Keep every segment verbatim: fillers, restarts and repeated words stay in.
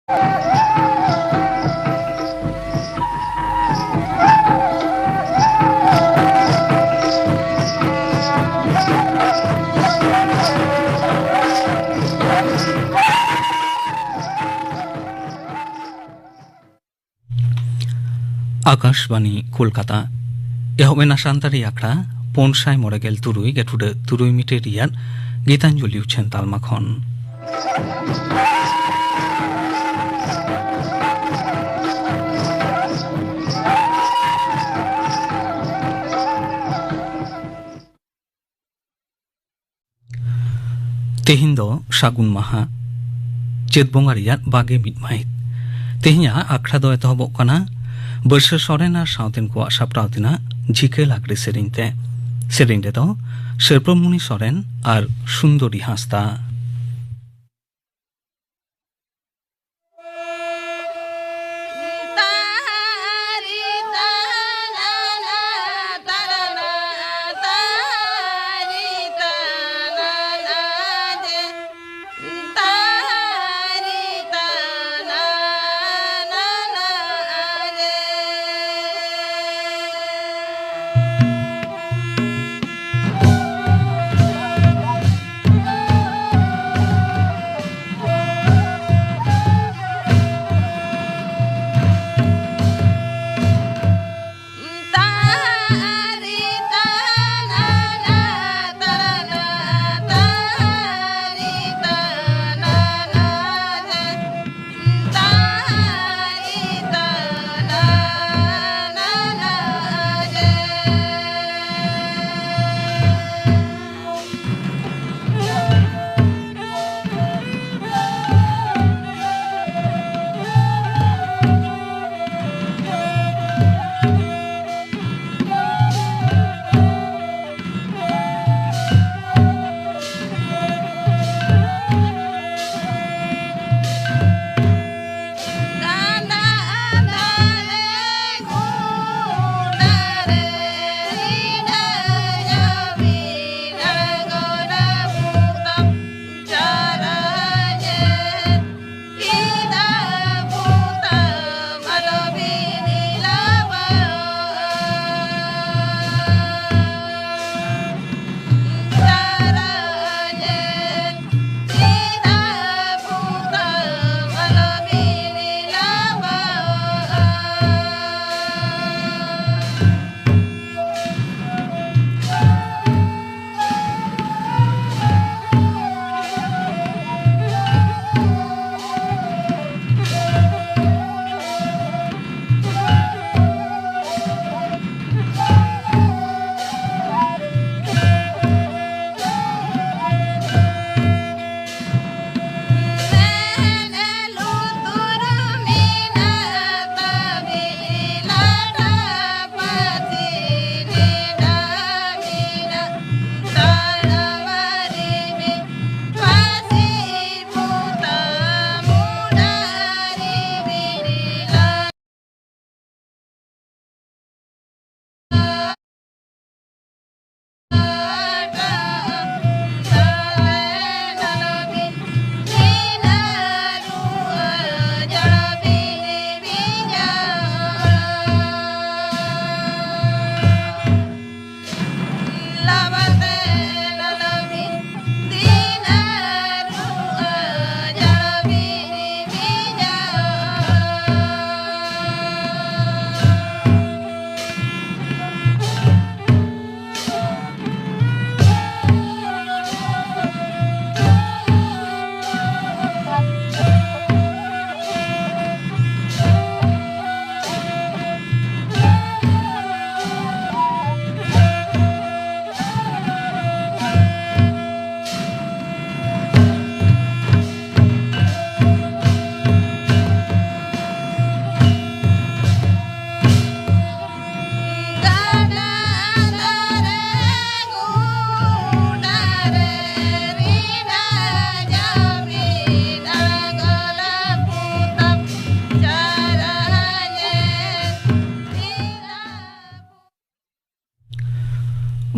ᱟᱠᱟᱥᱵᱟᱱᱤ ᱠᱳᱞᱠᱟᱛᱟ᱾ ᱮᱦᱚᱵ ᱮᱱᱟ ᱥᱟᱱᱛᱟᱲᱤ ᱟᱠᱷᱲᱟ ᱯᱩᱱ ᱥᱟᱭ ᱢᱚᱬᱮ ᱜᱮᱞ ᱛᱩᱨᱩᱭ ᱜᱮᱴᱩᱰᱟᱹ ᱛᱩᱨᱩᱭ ᱢᱤᱴᱟᱨ ᱨᱮᱭᱟᱜ ᱜᱤᱛᱟᱧᱡᱚᱞᱤ ᱩᱪᱷᱟᱹᱱ ᱛᱟᱞᱢᱟ ᱠᱷᱚᱱ᱾ ᱛᱮᱦᱮᱧ ᱫᱚ ᱥᱟᱹᱜᱩᱱ ᱢᱟᱦᱟ, ᱪᱟᱹᱛ ᱵᱚᱸᱜᱟ ᱨᱮᱭᱟᱜ ᱵᱟᱜᱮ ᱢᱤᱫ ᱢᱟᱹᱦᱤᱛ᱾ ᱛᱮᱦᱮᱧᱟᱜ ᱟᱠᱷᱲᱟ ᱫᱚ ᱮᱛᱚᱦᱚᱵᱚᱜ ᱠᱟᱱᱟ ᱵᱟᱹᱨᱥᱟᱹ ᱥᱚᱨᱮᱱ ᱟᱨ ᱥᱟᱶᱛᱮᱱ ᱠᱚᱣᱟᱜ ᱥᱟᱯᱲᱟᱣ ᱛᱮᱱᱟᱜ ᱡᱷᱤᱠᱟᱹ ᱞᱟᱜᱽᱲᱮ ᱥᱮᱨᱮᱧ ᱛᱮ᱾ ᱥᱮᱨᱮᱧ ᱨᱮᱫᱚ ᱥᱟᱹᱨᱯᱟᱹᱢᱩᱱᱤ ᱥᱚᱨᱮᱱ ᱟᱨ ᱥᱩᱱᱫᱚᱨᱤ ᱦᱟᱸᱥᱫᱟ᱾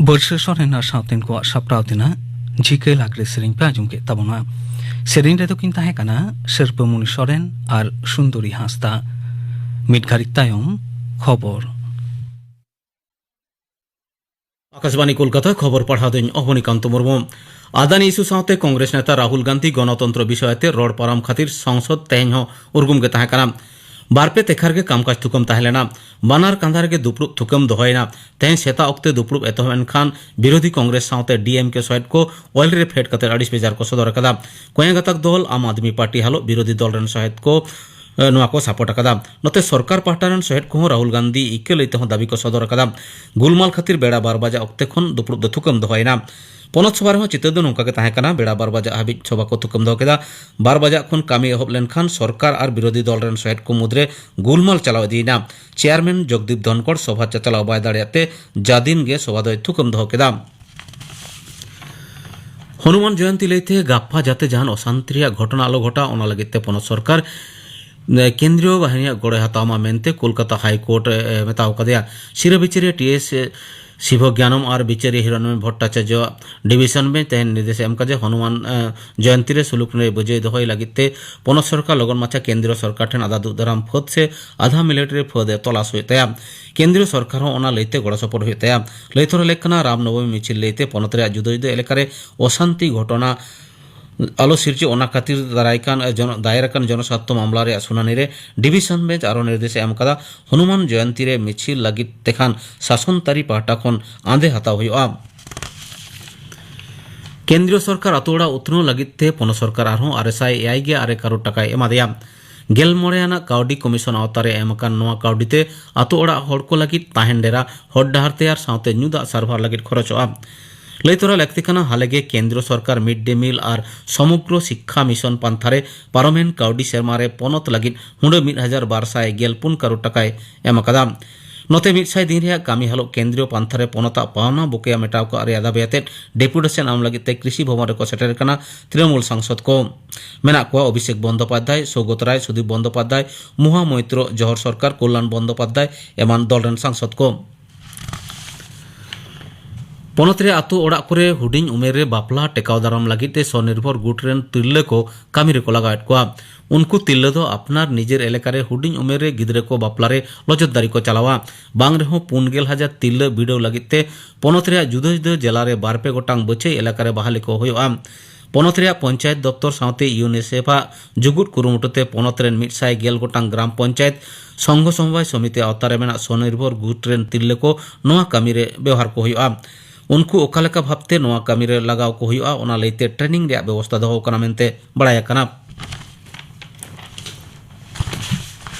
ᱯᱟᱹᱨᱥᱟᱹ ᱥᱚᱨᱮᱱ ᱟᱨ ᱥᱟᱶᱛᱮᱱ ᱠᱚᱣᱟᱜ ᱥᱟᱯᱲᱟᱣ ᱛᱮᱱᱟᱜ ᱡᱷᱤᱠᱟᱹ ᱞᱟᱜᱽᱲᱮ ᱥᱮᱨᱮᱧ ᱯᱮ ᱟᱸᱡᱚᱢ ᱠᱮᱫ ᱛᱟᱵᱚᱱᱟ᱾ ᱥᱮᱨᱮᱧ ᱨᱮᱫᱚ ᱠᱤᱱ ᱛᱟᱦᱮᱸ ᱠᱟᱱᱟ ᱥᱤᱨᱯᱟᱹᱢᱩᱱᱤ ᱥᱚᱨᱮᱱ ᱟᱨ ᱥᱩᱱᱫᱚᱨᱤ ᱦᱟᱸᱥᱫᱟ᱾ ᱢᱤᱫ ᱜᱷᱟᱹᱲᱤᱡ ᱛᱟᱭᱚᱢ ᱠᱷᱚᱵᱚᱨ᱾ ᱟᱠᱟᱥᱵᱟᱱᱤ ᱠᱳᱞᱠᱟᱛᱟ, ᱠᱷᱚᱵᱚᱨ ᱯᱟᱲᱦᱟᱣ ᱫᱚᱧ ᱚᱵᱚᱱᱤᱠᱟᱱᱛᱚ ᱢᱩᱨᱢᱩ᱾ ᱟᱫᱟᱱᱤ ᱤᱥᱩ ᱥᱟᱶᱛᱮ ᱠᱚᱝᱜᱨᱮᱥ ᱱᱮᱛᱟ ᱨᱟᱦᱩᱞ ᱜᱟᱱᱫᱷᱤ ᱜᱚᱱᱚᱛᱚᱱᱛᱨᱚ ᱵᱤᱥᱚᱭ ᱛᱮ ᱨᱚᱲ ᱯᱟᱨᱚᱢ ᱠᱷᱟᱹᱛᱤᱨ ᱥᱚᱝᱥᱚᱫ ᱛᱮᱦᱮᱧ ᱦᱚᱸ ᱩᱨᱜᱩᱢ ᱜᱮ ᱛᱟᱦᱮᱸ ᱠᱟᱱᱟ᱾ ᱵᱟᱨᱯᱮ ᱛᱮᱠᱷᱟᱨ ᱜᱮ ᱠᱟᱢᱠᱟᱡᱽ ᱛᱷᱩᱠᱟᱹᱢ ᱛᱟᱦᱮᱸ ᱞᱮᱱᱟ᱾ ᱵᱟᱱᱟᱨ ᱠᱟᱸᱫᱷᱟ ᱨᱮᱜᱮ ᱫᱩᱯᱲᱩᱵ ᱛᱷᱩᱠᱟᱹᱢ ᱫᱚᱦᱚᱭᱮᱱᱟ᱾ ᱛᱮᱦᱮᱧ ᱥᱮᱛᱟᱜ ᱚᱠᱛᱮ ᱫᱩᱯᱲᱩᱵ ᱮᱛᱚᱦᱚᱵ ᱮᱱ ᱠᱷᱟᱱ ᱵᱤᱨᱳᱫᱷᱤ ᱠᱚᱝᱜᱨᱮᱥ ᱥᱟᱶᱛᱮ ᱰᱤᱮᱢᱠᱮ ᱥᱚᱦᱮᱫ ᱠᱚ ᱚᱭᱮᱞ ᱨᱮ ᱯᱷᱮᱰ ᱠᱟᱛᱮ ᱟᱹᱲᱤᱥ ᱵᱮᱡᱟᱨ ᱠᱚ ᱥᱚᱫᱚᱨ ᱟᱠᱟᱫᱟ᱾ ᱠᱚᱧᱮ ᱜᱟᱛᱟᱠ ᱫᱚᱞ ᱟᱢ ᱟᱫᱢᱤ ᱯᱟᱨᱴᱤ ᱦᱟᱞᱚᱜ ᱵᱤᱨᱳᱫᱷᱤ ᱫᱚᱞ ᱨᱮᱱ ᱥᱚᱦᱮᱫ ᱠᱚ, ᱮ, ᱱᱚᱣᱟ ᱠᱚ ᱥᱟᱯᱳᱨᱴ ᱟᱠᱟᱫᱟ᱾ ᱱᱚᱛᱮ ᱥᱚᱨᱠᱟᱨ ᱯᱟᱦᱴᱟ ᱨᱮᱱ ᱥᱚᱦᱮᱫ ᱠᱚᱦᱚᱸ ᱨᱟᱦᱩᱞ ᱜᱟᱱᱫᱷᱤ ᱤᱠᱟᱹ ᱞᱟᱹᱭ ᱛᱮᱦᱚᱸ ᱫᱟᱹᱵᱤ ᱠᱚ ᱥᱚᱫᱚᱨ ᱟᱠᱟᱫᱟ᱾ ᱜᱩᱞᱢᱟᱞ ᱠᱷᱟᱹᱛᱤᱨ ᱵᱮᱲᱟ ᱵᱟᱨ ᱵᱟᱡᱟᱜ ᱚᱠᱛᱮ ᱠᱷᱚᱱ ᱫᱩᱯᱲᱩᱵ ᱫᱚ ᱛᱷᱩᱠᱟᱹᱢ ᱫᱚᱦᱚᱭᱮᱱᱟ᱾ ᱯᱚᱱᱚᱛ ᱥᱚᱵᱷᱟ ᱨᱮᱦᱚᱸ ᱪᱤᱛᱟᱹᱨ ᱫᱚ ᱱᱚᱝᱠᱟ ᱜᱮ ᱛᱟᱦᱮᱸ ᱠᱟᱱᱟ, ᱵᱮᱲᱟ ᱵᱟᱨ ᱵᱟᱡᱟᱜ ᱦᱟᱹᱵᱤᱡ ᱥᱚᱵᱷᱟ ᱠᱚ ᱛᱷᱩᱠᱟᱹᱢ ᱫᱚᱦᱚ ᱠᱮᱫᱟ᱾ ᱵᱟᱨ ᱵᱟᱡᱟᱜ ᱠᱷᱚᱱ ᱠᱟᱹᱢᱤ ᱮᱦᱚᱵ ᱞᱮᱱᱠᱷᱟᱱ ᱥᱚᱨᱠᱟᱨ ᱟᱨ ᱵᱤᱨᱳᱫᱷᱤ ᱫᱚᱞ ᱨᱮᱱ ᱥᱚᱦᱮᱫ ᱠᱚ ᱢᱩᱫᱽᱨᱮ ᱜᱩᱞᱢᱟᱞ ᱪᱟᱞᱟᱣ ᱤᱫᱤᱭᱮᱱᱟ᱾ ᱪᱮᱭᱟᱨᱢᱮᱱ ᱡᱚᱜᱽᱫᱤᱯ ᱫᱷᱚᱱᱠᱚᱲ ᱥᱚᱵᱷᱟ ᱪᱟᱪᱟᱞᱟᱣ ᱵᱟᱭ ᱫᱟᱲᱮᱭᱟᱜ ᱛᱮ ᱡᱟᱫᱤᱱ ᱜᱮ ᱥᱚᱵᱷᱟ ᱫᱚᱭ ᱛᱷᱩᱠᱟᱹᱢ ᱫᱚᱦᱚ ᱠᱮᱫᱟ᱾ ᱦᱚᱱᱩᱢᱟᱱ ᱡᱚᱭᱚᱱᱛᱤ ᱞᱟᱹᱭᱛᱮ ᱜᱟᱯᱟ ᱡᱟᱛᱮ ᱡᱟᱦᱟᱱ ᱚᱥᱟᱱᱛᱤ ᱨᱮᱭᱟᱜ ᱜᱷᱚᱴᱚᱱᱟ ᱟᱞᱚ ᱜᱷᱚᱴᱟᱜ, ᱚᱱᱟ ᱞᱟᱹᱜᱤᱫ ᱛᱮ ᱯᱚᱱᱚᱛ ᱥᱚᱨᱠᱟᱨ, ᱮ, ᱠᱮᱱᱫᱨᱤᱭᱚ ᱵᱟᱦᱤᱱᱤᱭᱟᱜ ᱜᱚᱲᱚᱭ ᱦᱟᱛᱟᱣ ᱢᱟ ᱢᱮᱱᱛᱮ ᱠᱳᱞᱠᱟᱛᱟ ᱦᱟᱭ ᱠᱳᱨᱴ ᱮ, ᱮ, ᱢᱮᱛᱟᱣ ᱠᱟᱫᱮᱭᱟ᱾ ᱥᱤᱨᱟᱹ ᱵᱤᱪᱟᱹᱨᱤᱭᱟᱹ ᱴᱤ ᱮᱥ ᱥᱤᱵᱷᱚ ᱜᱭᱟᱱᱚᱢ ᱟᱨ ᱵᱤᱪᱟᱹᱨᱤᱭᱟᱹ ᱦᱤᱨᱚᱱᱢᱚᱭ ᱵᱷᱚᱴᱴᱟᱪᱟᱨᱡᱚ ᱰᱤᱵᱤᱥᱚᱱ ᱵᱮᱧᱪ ᱛᱮᱦᱮᱧ ᱱᱤᱨᱫᱮᱥ ᱮ ᱮᱢ ᱠᱟᱫᱟ ᱡᱮ ᱦᱚᱱᱩᱢᱟᱱ, ᱮ, ᱡᱚᱭᱚᱱᱛᱤ ᱨᱮ ᱥᱩᱞᱩᱠ ᱱᱤᱨᱟᱹᱭ ᱵᱟᱹᱡᱟᱹᱭ ᱫᱚᱦᱚᱭ ᱞᱟᱹᱜᱤᱫ ᱛᱮ ᱯᱚᱱᱚᱛ ᱥᱚᱨᱠᱟᱨ ᱞᱚᱜᱚᱱ ᱢᱟᱪᱷᱟ ᱠᱮᱱᱫᱨᱤᱭᱚ ᱥᱚᱨᱠᱟᱨ ᱴᱷᱮᱱ ᱟᱫᱟ ᱫᱩᱜ ᱫᱟᱨᱟᱢ ᱯᱷᱟᱹᱫ ᱥᱮ ᱟᱫᱷᱟ ᱢᱤᱞᱤᱴᱟᱨᱤ ᱯᱷᱟᱹᱫ ᱮ ᱛᱚᱞᱟᱥ ᱦᱩᱭᱩᱜ ᱛᱟᱭᱟ᱾ ᱠᱮᱱᱫᱨᱤᱭᱚ ᱥᱚᱨᱠᱟᱨ ᱦᱚᱸ ᱚᱱᱟ ᱞᱟᱹᱭᱛᱮ ᱜᱚᱲᱚ ᱥᱚᱯᱚᱦᱚᱫ ᱦᱩᱭᱩᱜ ᱛᱟᱭᱟ᱾ ᱞᱟᱹᱭ ᱛᱚᱨᱟ ᱞᱮᱠ ᱠᱟᱱᱟ, ᱨᱟᱢ ᱱᱚᱵᱚᱢᱤ ᱢᱤᱪᱷᱤᱞ ᱞᱟᱹᱭᱛᱮ ᱯᱚᱱᱚᱛ ᱨᱮᱭᱟᱜ ᱡᱩᱫᱟᱹ ᱡᱩᱫᱟᱹ ᱮᱞᱟᱠᱟ ᱨᱮ ᱚᱥᱟᱱᱛᱤ ᱜᱷᱚᱴᱚᱱᱟ ᱟᱞᱚ ᱥᱤᱨᱡᱟᱹᱜ, ᱚᱱᱟ ᱠᱷᱟᱹᱛᱤᱨ ᱫᱟᱨᱟᱭ ᱠᱟᱱ, ᱮ, ᱡᱚᱱ-, ᱫᱟᱭᱮᱨ ᱟᱠᱟᱱ ᱡᱚᱱᱚᱥᱟᱨᱛᱷᱚ ᱢᱟᱢᱞᱟ ᱨᱮᱭᱟᱜ ᱥᱩᱱᱟᱹᱱᱤ ᱨᱮ ᱰᱤᱵᱤᱥᱚᱱ ᱵᱮᱧᱪ ᱟᱨᱦᱚᱸ ᱱᱤᱨᱫᱮᱥ ᱮ ᱮᱢ ᱠᱟᱫᱟ, ᱦᱚᱱᱩᱢᱟᱱ ᱡᱚᱭᱚᱱᱛᱤ ᱨᱮ ᱢᱤᱪᱷᱤᱞ ᱞᱟᱹᱜᱤᱫ ᱛᱮᱠᱷᱟᱱ ᱥᱟᱥᱚᱱ ᱛᱟᱹᱨᱤ ᱯᱟᱦᱴᱟ ᱠᱷᱚᱱ ᱟᱸᱫᱮ ᱦᱟᱛᱟᱣ ᱦᱩᱭᱩᱜᱼᱟ᱾ ᱠᱮᱱᱫᱨᱤᱭᱚ ᱥᱚᱨᱠᱟᱨ ᱟᱛᱳ ᱚᱲᱟᱜ ᱩᱛᱱᱟᱹᱣ ᱞᱟᱹᱜᱤᱫ ᱛᱮ ᱯᱚᱱᱚᱛ ᱥᱚᱨᱠᱟᱨ ᱟᱨᱦᱚᱸ ᱟᱨᱮ ᱥᱟᱭ ᱮᱭᱟᱭ ᱜᱮ ᱟᱨᱮ ᱠᱟᱨᱳᱲ ᱴᱟᱠᱟᱭ ᱮᱢᱟ ᱫᱮᱭᱟ᱾ ᱜᱮᱞ ᱢᱚᱬᱮ ᱟᱱᱟᱜ ᱠᱟᱹᱣᱰᱤ ᱠᱚᱢᱤᱥᱚᱱ ᱟᱣᱛᱟ ᱨᱮ ᱮᱢ ᱟᱠᱟᱱ ᱱᱚᱣᱟ ᱠᱟᱹᱣᱰᱤ ᱛᱮ ᱟᱛᱳ ᱚᱲᱟᱜ ᱦᱚᱲ ᱠᱚ ᱞᱟᱹᱜᱤᱫ ᱛᱟᱦᱮᱱ ᱰᱮᱨᱟ, ᱦᱚᱨ ᱰᱟᱦᱟᱨ ᱛᱮᱭᱟᱨ ᱥᱟᱶᱛᱮ ᱧᱩ ᱫᱟᱜ ᱥᱟᱨᱵᱷᱟᱨ ᱞᱟᱹᱜᱤᱫ ᱠᱷᱚᱨᱚᱪᱚᱜᱼᱟ᱾ ᱞᱟᱹᱭ ᱛᱚᱨᱟ ᱞᱟᱹᱠᱛᱤ ᱠᱟᱱᱟ, ᱦᱟᱞᱮ ᱜᱮ ᱠᱮᱱᱫᱨᱚ ᱥᱚᱨᱠᱟᱨ ᱢᱤᱰ ᱰᱮ ᱢᱤᱞ ᱟᱨ ᱥᱚᱢᱚᱜᱽᱨᱚ ᱥᱤᱠᱠᱷᱟ ᱢᱤᱥᱚᱱ ᱯᱟᱱᱛᱷᱟ ᱨᱮ ᱯᱟᱨᱚᱢᱮᱱ ᱠᱟᱹᱣᱰᱤ ᱥᱮᱨᱢᱟ ᱨᱮ ᱯᱚᱱᱚᱛ ᱞᱟᱹᱜᱤᱫ ᱦᱩᱰᱟᱹ ᱢᱤᱫ ᱦᱟᱡᱟᱨ ᱵᱟᱨ ᱥᱟᱭ ᱜᱮᱞ ᱯᱩᱱ ᱠᱟᱨᱳᱲ ᱴᱟᱠᱟᱭ ᱮᱢ ᱟᱠᱟᱫᱟ᱾ ᱱᱚᱛᱮ ᱢᱤᱫ ᱥᱟᱭ ᱫᱤᱱ ᱨᱮᱭᱟᱜ ᱠᱟᱹᱢᱤ ᱦᱟᱞᱚᱜ ᱠᱮᱱᱫᱨᱤᱭᱚ ᱯᱟᱱᱛᱷᱟ ᱨᱮ ᱯᱚᱱᱚᱛᱟᱜ ᱯᱟᱣᱱᱟ ᱵᱚᱠᱮᱭᱟ ᱢᱮᱴᱟᱣ ᱠᱟᱜ ᱨᱮᱭᱟᱜ ᱫᱟᱵᱤ ᱟᱛᱮᱫ ᱰᱮᱯᱩᱴᱮᱥᱚᱱ ᱮᱢ ᱞᱟᱹᱜᱤᱫ ᱛᱮ ᱠᱨᱤᱥᱤ ᱵᱷᱚᱵᱚᱱ ᱨᱮᱠᱚ ᱥᱮᱴᱮᱨ ᱟᱠᱟᱱᱟ ᱛᱨᱤᱱᱚᱢᱩᱞ ᱥᱟᱝᱥᱚᱫ ᱠᱚ᱾ ᱢᱮᱱᱟᱜ ᱠᱚᱣᱟ ᱚᱵᱷᱤᱥᱮᱠ ᱵᱚᱱᱫᱚᱯᱟᱫᱽᱫᱷᱟᱭ, ᱥᱳᱜᱚᱛ ᱨᱟᱭ, ᱥᱩᱫᱤᱯ ᱵᱚᱱᱫᱚᱯᱟᱫᱽᱫᱷᱟᱭ, ᱢᱚᱦᱟ ᱢᱳᱭᱛᱨᱚ, ᱡᱚᱦᱚᱨ ᱥᱚᱨᱠᱟᱨ, ᱠᱚᱞᱭᱟᱱ ᱵᱚᱱᱫᱚᱯᱟᱫᱽᱫᱷᱟᱭ ᱮᱢᱟᱱ ᱫᱚᱞ ᱨᱮᱱ ᱥᱟᱝᱥᱚᱫ ᱠᱚ᱾ ᱯᱚᱱᱚᱛ ᱨᱮ ᱟᱛᱳ ᱚᱲᱟᱜ ᱠᱚᱨᱮ ᱦᱩᱰᱤᱧ ᱩᱢᱮᱨ ᱨᱮ ᱵᱟᱯᱞᱟ ᱴᱮᱠᱟᱣ ᱫᱟᱨᱟᱢ ᱞᱟᱹᱜᱤᱫ ᱛᱮ ᱥᱚᱱᱤᱨᱵᱷᱚᱨ ᱜᱩᱴ ᱨᱮᱱ ᱛᱤᱨᱞᱟᱹ ᱠᱚ ᱠᱟᱹᱢᱤ ᱨᱮᱠᱚ ᱞᱟᱜᱟᱣᱮᱫ ᱠᱚᱣᱟ᱾ ᱩᱱᱠᱩ ᱛᱤᱨᱞᱟᱹ ᱫᱚ ᱟᱯᱱᱟᱨ ᱱᱤᱡᱮᱨ ᱮᱞᱟᱠᱟ ᱨᱮ ᱦᱩᱰᱤᱧ ᱩᱢᱮᱨ ᱨᱮ ᱜᱤᱫᱽᱨᱟᱹ ᱠᱚ ᱵᱟᱯᱞᱟ ᱨᱮ ᱞᱚᱪᱚᱫᱟᱨᱤ ᱠᱚ ᱪᱟᱞᱟᱣᱟ᱾ ᱵᱟᱝ ᱨᱮᱦᱚᱸ ᱯᱩᱱ ᱜᱮᱞ ᱦᱟᱡᱟᱨ ᱛᱤᱨᱞᱟᱹ ᱵᱤᱰᱟᱹᱣ ᱞᱟᱹᱜᱤᱫ ᱛᱮ ᱯᱚᱱᱚᱛ ᱨᱮᱭᱟᱜ ᱡᱩᱫᱟᱹ ᱡᱩᱫᱟᱹ ᱡᱮᱞᱟ ᱨᱮ ᱵᱟᱨ ᱯᱮ ᱜᱚᱴᱟᱝ ᱵᱟᱹᱪᱷᱟᱹᱭ ᱮᱞᱟᱠᱟ ᱨᱮ ᱵᱟᱦᱟᱞᱤ ᱠᱚ ᱦᱩᱭᱩᱜᱼᱟ᱾ ᱯᱚᱱᱚᱛ ᱨᱮᱭᱟᱜ ᱯᱚᱧᱪᱟᱭᱮᱛ ᱫᱚᱯᱛᱚᱨ ᱥᱟᱶᱛᱮ ᱤᱭᱩᱱᱤᱥᱮᱯᱷ ᱟᱜ ᱡᱩᱜᱩᱫ ᱠᱩᱨᱩᱢᱩᱴᱩ ᱛᱮ ᱯᱚᱱᱚᱛ ᱨᱮᱱ ᱢᱤᱫ ᱥᱟᱭ ᱜᱮᱞ ᱜᱚᱴᱟᱝ ᱜᱨᱟᱢ ᱯᱚᱧᱪᱟᱭᱮᱛ ᱥᱚᱝᱜᱷᱚ ᱥᱚᱢᱵᱟᱭ ᱥᱚᱢᱤᱛᱤ ᱟᱣᱛᱟ ᱨᱮ ᱢᱮᱱᱟᱜ ᱥᱚᱱᱤᱨᱵᱷᱚᱨ ᱜᱩᱴ ᱨᱮᱱ ᱛᱤᱨᱞᱟᱹ ᱠᱚ ᱱᱚᱣᱟ ᱠᱟᱹᱢᱤ ᱨᱮ ᱵᱮᱣᱦᱟᱨ ᱠᱚ ᱦᱩᱭᱩᱜᱼᱟ᱾ ᱩᱱᱠᱩ ᱚᱠᱟ ᱞᱮᱠᱟ ᱵᱷᱟᱵᱽᱛᱮ ᱱᱚᱣᱟ ᱠᱟᱹᱢᱤ ᱨᱮ ᱞᱟᱜᱟᱣ ᱠᱚ ᱦᱩᱭᱩᱜᱼᱟ, ᱚᱱᱟ ᱞᱟᱹᱭᱛᱮ ᱴᱨᱮᱱᱤᱝ ᱨᱮᱭᱟᱜ ᱵᱮᱵᱚᱥᱛᱷᱟ ᱫᱚᱦᱚ ᱟᱠᱟᱱᱟ ᱢᱮᱱᱛᱮ ᱵᱟᱲᱟᱭ ᱟᱠᱟᱱᱟ᱾